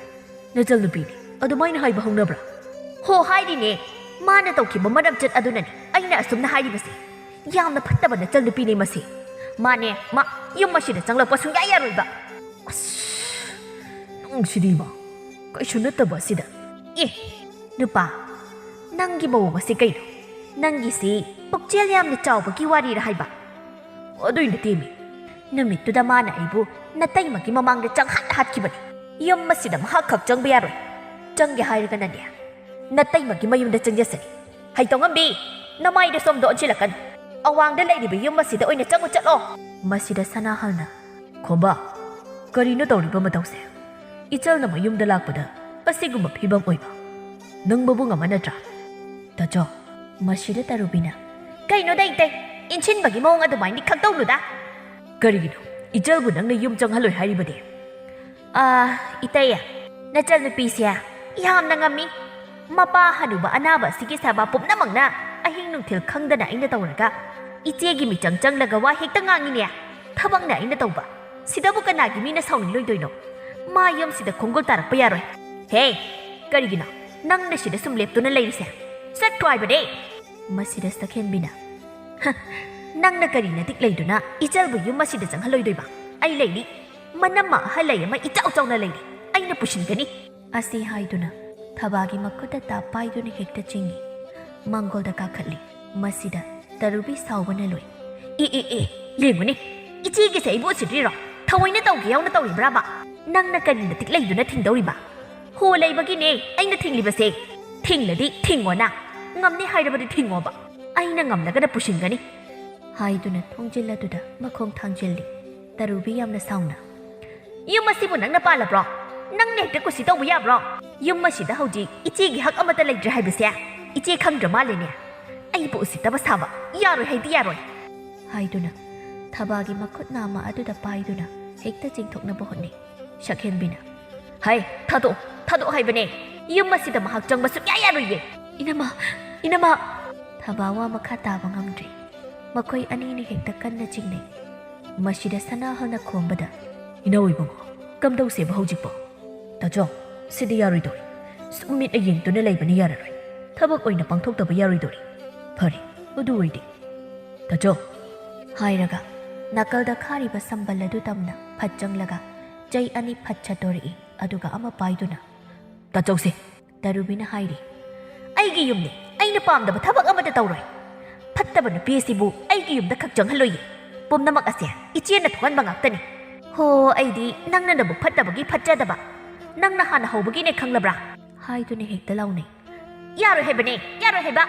ꯅꯆꯜꯅꯨꯄꯤꯅꯤ, ꯑꯗꯨꯃꯥꯏꯅ ꯍꯥꯏꯕ ꯍꯧꯅꯕ꯭ꯔꯥ?" "ꯍꯣ, ꯍꯥꯏꯔꯤꯅꯦ꯫ ꯃꯥꯅ ꯇꯧꯈꯤꯕ ꯃꯔꯝꯆꯠ ꯑꯗꯨꯅꯅꯤ ꯑꯩꯅ ꯑꯁꯨꯝꯅ ꯍꯥꯏꯔꯤꯕꯁꯦ꯫ ꯌꯥꯝꯅ ꯐꯠꯇꯕ ꯅꯆꯜꯅꯨꯄꯤꯅꯦ ꯃꯁꯤ꯫ ꯃꯥꯅꯦ, ꯃꯥ ꯌꯨꯝ ꯑꯁꯤꯗ ꯆꯪꯂꯛꯄ ꯁꯨꯡꯌꯥ ꯌꯥꯔꯣꯏꯕ!" ꯑꯁ, ꯅꯪꯁꯤꯗꯤꯕ, ꯀꯩꯁꯨ ꯅꯠꯇꯕ ꯑꯁꯤꯗ꯫ ꯑꯦ, ꯅꯨꯄꯥ, ꯅꯪꯒꯤ ꯃꯑꯣꯡ ꯑꯁꯤ ꯀꯩꯅꯣ? ꯅꯪꯒꯤꯁꯤ ꯄꯨꯛꯆꯦꯜ ꯌꯥꯝꯅ ꯆꯥꯎꯕꯒꯤ ꯋꯥꯔꯤꯔ ꯍꯥꯏꯕ? ꯑꯗꯨꯏ ꯅꯠꯇꯦꯃꯤ꯫ ꯅꯨꯃꯤꯠꯇꯨꯗ ꯃꯥꯅ ꯑꯩꯕꯨ ꯅꯇꯩꯃꯒꯤ ꯃꯃꯥꯡꯗ ꯆꯪꯍꯠ ꯍꯥꯠꯈꯤꯕꯅꯤ꯫ ꯌꯨꯝ ꯑꯁꯤꯗ ꯃꯍꯥꯛ ꯈꯛ ꯆꯪꯕ ꯌꯥꯔꯣꯏ꯫ ꯆꯪꯒꯦ ꯍꯥꯏꯔꯒꯅꯅꯦ, ꯅꯇꯩꯃꯒꯤ ꯃꯌꯨꯝꯗ ꯆꯪꯖꯁꯅꯤ꯫ ꯍꯩꯇꯧꯉꯝꯕꯤ, ꯅꯃꯥꯏꯗ ꯁꯣꯝꯗ ꯑꯣꯟꯁꯤꯜꯂꯛꯀꯅꯨ꯫ ꯑꯋꯥꯡꯗ ꯂꯩꯔꯤꯕ ꯌꯨꯝ ꯑꯁꯤꯗ ꯑꯣꯏꯅ ꯆꯪꯉꯨ ꯆꯠꯂꯣ!" ꯃꯁꯤꯗ ꯁꯅꯥꯍꯜꯅ, "ꯈꯣꯝꯕ, ꯀꯔꯤꯅꯣ ꯇꯧꯔꯤꯕ ꯃꯇꯧꯁꯦ? ꯏꯆꯜꯅ ꯃꯌꯨꯝꯗ ꯂꯥꯛꯄꯗ ꯑꯁꯤꯒꯨꯝꯕ ꯐꯤꯕꯝ ꯑꯣꯏꯕ? ꯅꯪ ꯃꯕꯨꯡ ꯑꯃ ꯅꯠꯇ꯭ꯔꯥ?" ꯇꯥꯆꯧ꯫ ꯃꯁꯤꯗ ꯇꯔꯨꯕꯤꯅ, "ꯀꯩꯅꯣꯗ ꯏꯇꯩ, ꯏꯟꯁꯤꯟꯕꯒꯤ ꯃꯑꯣꯡ ꯑꯗꯨꯃꯥꯏꯅꯗꯤ ꯈꯪꯇꯧꯅꯨꯗ!" "ꯀꯔꯤꯒꯤꯅꯣ ꯏꯆꯜꯕꯨ ꯅꯪꯅ ꯌꯨꯝ ꯆꯪꯍꯜꯂꯣꯏ ꯍꯥꯏꯔꯤꯕꯗꯤ?" "ꯑꯥ, ꯏꯇꯩ, ꯅꯆꯜꯅꯨꯄꯤꯁꯦ ꯌꯥꯝꯅ ꯉꯝꯃꯤ꯫ ꯃꯄꯥ ꯍꯅꯨꯕ ꯑꯅꯥꯕ ꯑꯁꯤꯒꯤ ꯁꯦꯕꯥ ꯄꯨꯝꯅꯃꯛꯅ ꯑꯍꯤꯡ ꯅꯨꯡꯊꯤꯜ ꯈꯪꯗꯅ ꯑꯩꯅ ꯇꯧꯔꯒ, ꯏꯆꯦꯒꯤ ꯃꯤꯆꯪ ꯆꯪꯂꯒ ꯋꯥ ꯍꯦꯛꯇ ꯉꯥꯡꯉꯤꯅꯦ꯫ ꯊꯕꯛꯅ ꯑꯩꯅ ꯇꯧꯕ꯫ ꯁꯤꯗꯕꯨ ꯀꯅꯥꯒꯤ ꯃꯤꯅ ꯁꯥꯎꯅꯤꯡꯂꯣꯏꯗꯣꯏꯅꯣ? ꯃꯥ ꯌꯨꯝꯁꯤꯗ ꯈꯣꯡꯒꯨꯜ ꯇꯥꯔꯛꯄ ꯌꯥꯔꯣꯏ꯫ ꯍꯦ, ꯀꯔꯤꯒꯤꯅꯣ ꯅꯪꯅ ꯁꯤꯗ ꯁꯨꯝ ꯂꯦꯞꯇꯨꯅ ꯂꯩꯔꯤꯁꯦ? ꯆꯠꯈ꯭ꯔꯣ ꯍꯥꯏꯕꯅꯦ!" ꯃꯁꯤꯗ ꯁꯛꯍꯦꯟꯕꯤꯅ, "ꯍ, ꯅꯪꯅ ꯀꯔꯤ ꯅꯇꯤꯛ ꯂꯩꯗꯨꯅ ꯏꯆꯜꯕꯨ ꯌꯨꯝ ꯑꯁꯤꯗ ꯆꯪꯍꯜꯂꯣꯏꯗꯣꯏꯕ? ꯑꯩ ꯂꯩꯔꯤ꯫ ꯃꯅꯝꯃ ꯑꯍꯜ ꯂꯩ ꯑꯃ ꯏꯆꯥꯎ ꯆꯥꯎꯅ ꯂꯩꯔꯤ꯫ ꯑꯩꯅ ꯄꯨꯁꯤꯟꯒꯅꯤ!" ꯑꯁꯤ ꯍꯥꯏꯗꯨꯅ ꯊꯕꯥꯒꯤ ꯃꯈꯨꯠꯇ ꯇꯥꯞ ꯄꯥꯏꯗꯨꯅ ꯍꯦꯛꯇ ꯆꯤꯡꯏ꯫ ꯃꯥꯡꯒꯣꯜꯗ ꯀꯥꯈꯠꯂꯤ꯫ ꯃꯁꯤꯗ ꯇꯔꯨꯕꯤ ꯁꯥꯎꯕꯅ ꯂꯣꯏ꯫ "ꯑꯦ, ꯑꯦ, ꯑꯦ, ꯌꯦꯡꯉꯨꯅꯦ, ꯏꯆꯦꯒꯤꯁꯦ ꯑꯩꯕꯨ ꯎꯁꯤꯠꯇ꯭ꯔꯤꯔꯣ? ꯊꯑꯣꯏꯅ ꯇꯧꯒꯦ ꯌꯥꯎꯅ ꯇꯧꯔꯤꯕ꯭ꯔꯥꯕ? ꯅꯪꯅ ꯀꯔꯤ ꯅꯇꯤꯛ ꯂꯩꯗꯨꯅ ꯊꯤꯡꯗꯧꯔꯤꯕ? ꯍꯣ ꯂꯩꯕꯒꯤꯅꯦ ꯑꯩꯅ ꯊꯤꯡꯂꯤꯕꯁꯦ꯫ ꯊꯤꯡꯂꯗꯤ ꯊꯤꯡꯉꯣꯅ꯫ ꯉꯝꯅꯤ ꯍꯥꯏꯔꯕꯗꯤ ꯊꯤꯡꯉꯣꯕ꯫ ꯑꯩꯅ ꯉꯝꯂꯒꯅ ꯄꯨꯁꯤꯟꯒꯅꯤ꯫ ꯍꯥꯏꯗꯨꯅ ꯊꯣꯡꯖꯤꯜ ꯑꯗꯨꯗ ꯃꯈꯣꯡ ꯊꯥꯡꯖꯤꯜꯂꯤ꯫ ꯇꯔꯨꯕꯤ ꯌꯥꯝꯅ ꯁꯥꯎꯅ, "ꯌꯨꯝ ꯑꯁꯤꯕꯨ ꯅꯪꯅ ꯄꯥꯜꯂꯕ꯭ꯔꯣ? ꯅꯪꯅ ꯍꯦꯛꯇ ꯀꯨꯁꯤ ꯇꯧꯕ ꯌꯥꯕ꯭ꯔꯣ? ꯌꯨꯝ ꯑꯁꯤꯗ ꯍꯧꯖꯤꯛ ꯏꯆꯦꯒꯤ ꯍꯛ ꯑꯃꯠꯇ ꯂꯩꯇ꯭ꯔꯦ ꯍꯥꯏꯕꯁꯦ ꯏꯆꯦ ꯈꯪꯗ꯭ꯔ ꯃꯥꯜꯂꯦꯅꯦ꯫ ꯑꯩꯕꯨ ꯎꯁꯤꯠꯇꯕ ꯁꯥꯕ, ꯌꯥꯔꯣꯏ ꯍꯥꯏꯗꯤ ꯌꯥꯔꯣꯏ!" ꯍꯥꯏꯗꯨꯅ ꯊꯕꯥꯒꯤ ꯃꯈꯨꯠ ꯅꯥꯝꯃ ꯑꯗꯨꯗ ꯄꯥꯏꯗꯨꯅ ꯍꯦꯛꯇ ꯆꯤꯡꯊꯣꯛꯅꯕ ꯍꯣꯠꯅꯩ꯫ ꯁꯛꯍꯦꯟꯕꯤꯅ, "ꯍꯩ, ꯊꯥꯗꯣꯛꯑꯣ, ꯊꯥꯗꯣꯛꯑꯣ ꯍꯥꯏꯕꯅꯦ꯫ ꯌꯨꯝ ꯑꯁꯤꯗ ꯃꯍꯥꯛ ꯆꯪꯕ ꯁꯨꯛꯌꯥ ꯌꯥꯔꯣꯏꯌꯦ!" "ꯏꯅꯝꯃ, ꯏꯅꯝꯃ!" ꯊꯕꯥ ꯋꯥ ꯃꯈꯥ ꯇꯥꯕ ꯉꯝꯗ꯭ꯔꯦ꯫ ꯃꯈꯣꯏ ꯑꯅꯤꯅ ꯍꯦꯛꯇ ꯀꯟꯅ ꯆꯤꯡꯅꯩ꯫ ꯃꯁꯤꯗ ꯁꯅꯥꯍꯜꯅ ꯈꯣꯝꯕꯗ, "ꯏꯅꯥꯎ ꯏꯕꯨꯡꯉꯣ, ꯀꯝꯗꯧꯁꯦꯕ ꯍꯧꯖꯤꯛꯄꯣ?" "ꯇꯥꯆꯧ, ꯁꯤꯗꯤ ꯌꯥꯔꯣꯏꯗꯧꯔꯤ꯫ ꯁꯨꯝ ꯃꯤꯠꯅ ꯌꯦꯡꯗꯨꯅ ꯂꯩꯕꯅ ꯌꯥꯔꯔꯣꯏ꯫ ꯊꯕꯛ ꯑꯣꯏꯅ ꯄꯥꯡꯊꯣꯛꯇꯕ ꯌꯥꯔꯣꯏꯗꯧꯔꯤ꯫ ꯐꯔꯦ, ꯑꯗꯨ ꯑꯣꯏꯗꯤ, ꯇꯥꯆꯧ!" ꯍꯥꯏꯔꯒ ꯅꯥꯀꯜꯗ ꯈꯥꯔꯤꯕ ꯁꯝꯕꯜ ꯑꯗꯨ ꯇꯝꯅ ꯐꯠ ꯆꯪꯂꯒ ꯆꯩ ꯑꯅꯤ ꯐꯠ ꯁꯠꯇꯣꯔꯛꯏ꯫ ꯑꯗꯨꯒ ꯑꯃ ꯄꯥꯏꯗꯨꯅ, "ꯇꯥꯆꯧꯁꯦ!" ꯇꯔꯨꯕꯤꯅ ꯍꯥꯏꯔꯤ, "ꯑꯩꯒꯤ ꯌꯨꯝꯅꯤ, ꯑꯩꯅ ꯄꯥꯝꯗꯕ ꯊꯕꯛ ꯑꯃꯠꯇ ꯇꯧꯔꯣꯏ꯫ ꯐꯠꯇꯕ ꯅꯨꯄꯤ ꯑꯁꯤꯕꯨ ꯑꯩꯒꯤ ꯌꯨꯝꯗ ꯈꯛ ꯆꯪꯍꯜꯂꯣꯏꯌꯦ꯫ ꯄꯨꯝꯅꯃꯛ ꯑꯁꯦ ꯏꯆꯦꯅ ꯊꯣꯛꯍꯟꯕ ꯉꯥꯛꯇꯅꯤ꯫ ꯍꯣ, ꯑꯩꯗꯤ ꯅꯪꯅ ꯅꯕꯨꯛ ꯐꯠꯇꯕꯒꯤ ꯐꯠꯆꯗꯕ, ꯅꯪꯅ ꯍꯥꯟꯅ ꯍꯧꯕꯒꯤꯅꯦ ꯈꯪꯂꯕ꯭ꯔꯥ?" ꯍꯥꯏꯗꯨꯅ ꯍꯦꯛꯇ ꯂꯥꯎꯅꯩ꯫ "ꯌꯥꯔꯣꯏ ꯍꯥꯏꯕꯅꯦ, ꯌꯥꯔꯣꯏ ꯍꯥꯏꯕ!"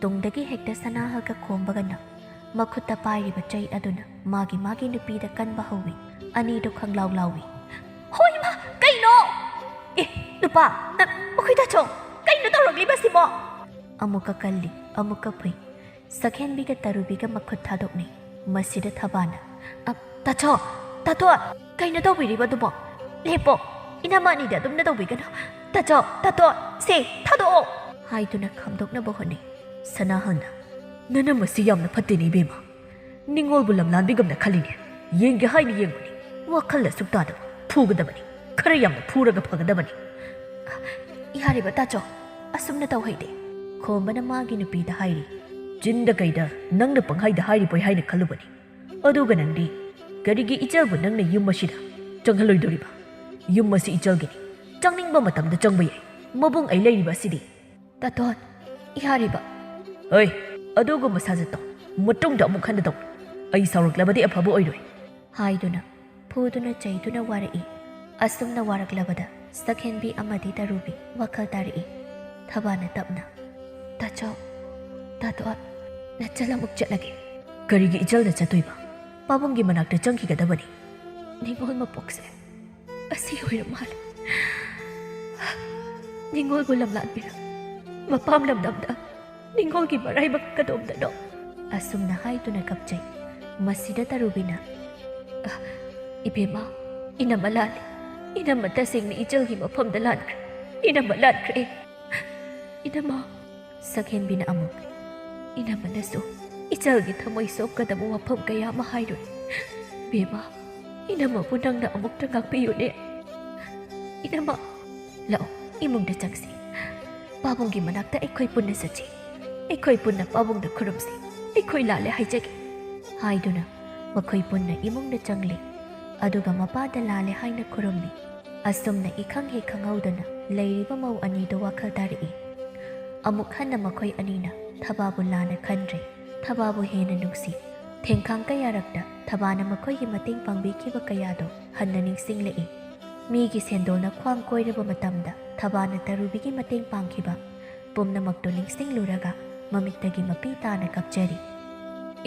ꯇꯨꯡꯗꯒꯤ ꯍꯦꯛꯇ ꯁꯅꯥꯍꯜꯒ ꯈꯣꯝꯕꯒꯅ ꯃꯈꯨꯠꯇ ꯄꯥꯏꯔꯤꯕ ꯆꯩ ꯑꯗꯨꯅ ꯃꯥꯒꯤ ꯃꯥꯒꯤ ꯅꯨꯄꯤꯗ ꯀꯟꯕ ꯍꯧꯏ꯫ ꯑꯅꯤꯗꯨ ꯈꯪꯂꯥꯎ ꯂꯥꯎꯏ꯫ "ꯍꯣ ꯏꯃꯥ, ꯀꯩꯅꯣ? ꯑꯦ, ꯅꯨꯄꯥ, ꯅꯪ, ꯃꯈꯣꯏ ꯇꯥꯆꯧ, ꯀꯩꯅꯣ ꯇꯧꯔꯛꯂꯤꯕꯁꯤꯕꯣ?" ꯑꯃꯨꯛꯀ ꯀꯜꯂꯤ, ꯑꯃꯨꯛꯀ ꯐꯨꯏ꯫ ꯁꯛꯍꯦꯟꯕꯤꯒ ꯇꯔꯨꯕꯤꯒ ꯃꯈꯨꯠ ꯊꯥꯗꯣꯛꯅꯩ꯫ ꯃꯁꯤꯗ ꯊꯕꯥꯅ, "ꯑ, ꯇꯥꯆꯧ, ꯇꯥꯇꯣꯟ, ꯀꯩꯅꯣ ꯇꯧꯕꯤꯔꯤꯕꯗꯨꯕꯣ? ꯂꯦꯞꯄꯣ, ꯏꯅꯝꯃ ꯑꯅꯤꯗꯤ ꯑꯗꯨꯝꯅ ꯇꯧꯕꯤꯒꯅꯨ꯫ ꯇꯥꯆꯧ, ꯇꯥꯇꯣꯟ, ꯁꯦ, ꯊꯥꯗꯣꯛꯑꯣ!" ꯍꯥꯏꯗꯨꯅ ꯈꯥꯝꯗꯣꯛꯅꯕ ꯍꯣꯠꯅꯩ꯫ ꯁꯅꯥꯍꯜꯅ, "ꯅꯅꯝꯃ ꯑꯁꯤ ꯌꯥꯝꯅ ꯐꯠꯇꯦꯅꯦ ꯏꯕꯦꯝꯃ꯫ ꯅꯤꯡꯉꯣꯜꯕꯨ ꯂꯝꯂꯥꯟꯕꯤꯒꯨꯝꯅ ꯈꯜꯂꯤꯅꯦ꯫ ꯌꯦꯡꯒꯦ ꯍꯥꯏꯅ ꯌꯦꯡꯕꯅꯤ, ꯋꯥꯈꯜ ꯑꯁꯨꯛ ꯇꯥꯗꯕ꯫ ꯐꯨꯒꯗꯕꯅꯤ, ꯈꯔ ꯌꯥꯝꯅ ꯐꯨꯔꯒ ꯐꯒꯗꯕꯅꯤ꯫" "ꯌꯥꯔꯤꯕ ꯇꯥꯆꯧ, ꯑꯁꯨꯝꯅ ꯇꯧ ꯍꯩꯗꯦ꯫" ꯈꯣꯝꯕꯅ ꯃꯥꯒꯤ ꯅꯨꯄꯤꯗ ꯍꯥꯏꯔꯤ꯫ "ꯆꯤꯟꯗ ꯀꯩꯗ ꯅꯪꯅ ꯄꯪꯍꯥꯏꯗ ꯍꯥꯏꯔꯤꯕꯣꯏ ꯍꯥꯏꯅ ꯈꯜꯂꯨꯕꯅꯤ꯫ ꯑꯗꯨꯒ ꯅꯪꯗꯤ ꯀꯔꯤꯒꯤ ꯏꯆꯜꯕꯨ ꯅꯪꯅ ꯌꯨꯝ ꯑꯁꯤꯗ ꯆꯪꯍꯜꯂꯣꯏꯗꯣꯔꯤꯕ? ꯌꯨꯝ ꯑꯁꯤ ꯏꯆꯜꯒꯤꯅꯤ, ꯆꯪꯅꯤꯡꯕ ꯃꯇꯝꯗ ꯆꯪꯕ ꯌꯥꯏ꯫ ꯃꯕꯨꯡ ꯑꯩ ꯂꯩꯔꯤꯕ ꯑꯁꯤꯗꯤ꯫" "ꯇꯥꯇꯣꯟ, ꯌꯥꯔꯤꯕ?" "ꯍꯣꯏ, ꯑꯗꯨꯒꯨꯝꯕ ꯁꯥꯖꯠꯇꯣ ꯃꯇꯨꯡꯗ ꯑꯃꯨꯛ ꯍꯟꯅ ꯇꯧ꯫ ꯑꯩ ꯁꯥꯎꯔꯛꯂꯕꯗꯤ ꯑꯐꯕ ꯑꯣꯏꯔꯣꯏ꯫" ꯍꯥꯏꯗꯨꯅ ꯐꯨꯗꯨꯅ ꯆꯩꯗꯨꯅ ꯋꯥꯔꯛꯏ꯫ ꯑꯁꯨꯝꯅ ꯋꯥꯔꯛꯂꯕꯗ ꯁꯛꯍꯦꯟꯕꯤ ꯑꯃꯗꯤ ꯇꯔꯨꯕꯤ ꯋꯥꯈꯜ ꯇꯥꯔꯛꯏ꯫ ꯊꯕꯥꯅ ꯇꯞꯅ, "ꯇꯥꯆꯧ, ꯇꯥꯇꯣꯟ, ꯅꯆꯜ ꯑꯃꯨꯛ ꯆꯠꯂꯒꯦ꯫ ꯀꯔꯤꯒꯤ ꯏꯆꯜꯅ ꯆꯠꯇꯣꯏꯕ? ꯄꯥꯕꯨꯡꯒꯤ ꯃꯅꯥꯛꯇ ꯆꯪꯈꯤꯒꯗꯕꯅꯤ꯫ ꯅꯤꯡꯉꯣꯜ ꯃꯄꯣꯛꯁꯦ ꯑꯁꯤ ꯑꯣꯏꯔ ꯃꯥꯜꯂꯦ꯫ ꯅꯤꯡꯉꯣꯜꯕꯨ ꯂꯝꯂꯥꯟꯕꯤꯔ ꯃꯄꯥꯝ ꯂꯝꯗꯝꯗ ꯅꯤꯡꯉꯣꯜꯒꯤ ꯃꯔꯥꯏꯕꯛ ꯀꯗꯣꯝꯗꯅꯣ? ꯑꯁꯨꯝꯅ ꯍꯥꯏꯗꯨꯅ ꯀꯞꯆꯩ꯫ ꯃꯁꯤꯗ ꯇꯔꯨꯕꯤꯅ, "ꯑ, ꯏꯕꯦꯝꯃ, ꯏꯅꯝꯃ ꯂꯥꯜꯂꯦ꯫ ꯏꯅꯝꯃ ꯇꯁꯦꯡꯅ ꯏꯆꯜꯒꯤ ꯃꯐꯝꯗ ꯂꯥꯟꯈ꯭ꯔꯦ꯫ ꯏꯅꯝꯃ ꯂꯥꯟꯈ꯭ꯔꯦ꯫ ꯏꯅꯝꯃ꯫" ꯁꯛꯍꯦꯟꯕꯤꯅ ꯑꯃꯨꯛ, "ꯏꯅꯝꯃꯅꯁꯨ ꯏꯆꯜꯒꯤ ꯊꯃꯣꯏ ꯁꯣꯛꯀꯗꯕ ꯋꯥꯐꯝ ꯀꯌꯥ ꯑꯃ ꯍꯥꯏꯔꯨꯏ꯫ ꯕꯦꯝꯃ, ꯏꯅꯝꯃꯕꯨ ꯅꯪꯅ ꯑꯃꯨꯛꯇ ꯉꯥꯛꯄꯤꯌꯨꯅꯦ꯫ ꯏꯅꯝꯃ, ꯂꯥꯛꯑꯣ, ꯏꯃꯨꯡꯗ ꯆꯪꯁꯤ꯫ ꯄꯥꯕꯨꯡꯒꯤ ꯃꯅꯥꯛꯇ ꯑꯩꯈꯣꯏ ꯄꯨꯟꯅ ꯆꯠꯁꯤ꯫ ꯑꯩꯈꯣꯏ ꯄꯨꯟꯅ ꯄꯥꯕꯨꯡꯗ ꯈꯨꯔꯨꯝꯁꯤ꯫ ꯑꯩꯈꯣꯏ ꯂꯥꯜꯂꯦ ꯍꯥꯏꯖꯒꯦ꯫" ꯍꯥꯏꯗꯨꯅ ꯃꯈꯣꯏ ꯄꯨꯟꯅ ꯏꯃꯨꯡꯗ ꯆꯪꯂꯦ꯫ ꯑꯗꯨꯒ ꯃꯄꯥꯗ ꯂꯥꯜꯂꯦ ꯍꯥꯏꯅ ꯈꯨꯔꯨꯝꯃꯤ꯫ ꯑꯁꯨꯝꯅ ꯏꯈꯪ ꯍꯦꯛ ꯈꯪꯍꯧꯗꯅ ꯂꯩꯔꯤꯕ ꯃꯧ ꯑꯅꯤꯗꯨ ꯋꯥꯈꯜ ꯇꯥꯔꯛꯏ꯫ ꯑꯃꯨꯛ ꯍꯟꯅ ꯃꯈꯣꯏ ꯑꯅꯤꯅ ꯊꯕꯥꯕꯨ ꯂꯥꯟꯅ ꯈꯟꯗ꯭ꯔꯦ꯫ ꯊꯕꯥꯕꯨ ꯍꯦꯟꯅ ꯅꯨꯡꯁꯤ꯫ ꯊꯦꯡꯈꯥꯡ ꯀꯌꯥꯔꯛꯇ ꯊꯕꯥꯅ ꯃꯈꯣꯏꯒꯤ ꯃꯇꯦꯡ ꯄꯥꯡꯕꯤꯈꯤꯕ ꯀꯌꯥꯗꯣ ꯍꯟꯅ ꯅꯤꯡꯁꯤꯡꯂꯛꯏ꯫ ꯃꯤꯒꯤ ꯁꯦꯟꯗꯣꯜꯅ ꯈ꯭ꯋꯥꯡ ꯀꯣꯏꯔꯕ ꯃꯇꯝꯗ ꯊꯕꯥꯅ ꯇꯔꯨꯕꯤꯒꯤ ꯃꯇꯦꯡ ꯄꯥꯡꯈꯤꯕ ꯄꯨꯝꯅꯃꯛꯇꯨ ꯅꯤꯡꯁꯤꯡꯂꯨꯔꯒ ꯃꯃꯤꯠꯇꯒꯤ ꯃꯄꯤ ꯇꯥꯅ ꯀꯞꯆꯔꯤ꯫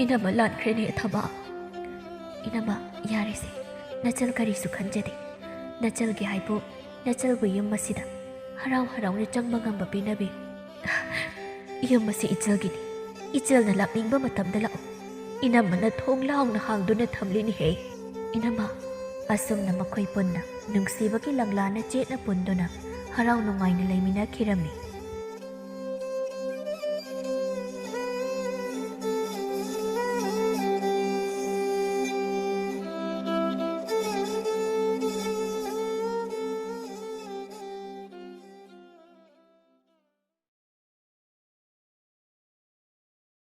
"ꯏꯅꯝꯃ ꯂꯥꯟꯈ꯭ꯔꯦꯅꯦ ꯊꯕꯥ꯫ ꯏꯅꯝꯃ, ꯌꯥꯔꯦꯁꯦ, ꯅꯆꯜ ꯀꯔꯤꯁꯨ ꯈꯟꯖꯗꯦ꯫ ꯅꯆꯜꯒꯤ ꯍꯥꯏꯕꯨ ꯅꯆꯜꯕꯨ ꯌꯨꯝ ꯑꯁꯤꯗ ꯍꯔꯥꯎ ꯍꯔꯥꯎꯅ ꯆꯪꯕ ꯉꯝꯕ ꯄꯤꯅꯕꯤ꯫ ꯌꯨꯝ ꯑꯁꯤ ꯏꯆꯜꯒꯤꯅꯤ꯫ ꯏꯆꯜꯅ ꯂꯥꯛꯅꯤꯡꯕ ꯃꯇꯝꯗ ꯂꯥꯛꯎ꯫ ꯏꯅꯝꯃꯅ ꯊꯣꯡ ꯂꯥꯎꯅ ꯍꯥꯡꯗꯨꯅ ꯊꯝꯂꯤꯅꯤꯍꯦ꯫ ꯏꯅꯝꯃ꯫" ꯑꯁꯨꯝꯅ ꯃꯈꯣꯏ ꯄꯨꯟꯅ ꯅꯨꯡꯁꯤꯕꯒꯤ ꯂꯪꯂꯥꯅ ꯆꯦꯠꯅ ꯄꯨꯟꯗꯨꯅ ꯍꯔꯥꯎ ꯅꯨꯡꯉꯥꯏꯅ ꯂꯩꯃꯤꯟꯅꯈꯤꯔꯝꯃꯤ꯫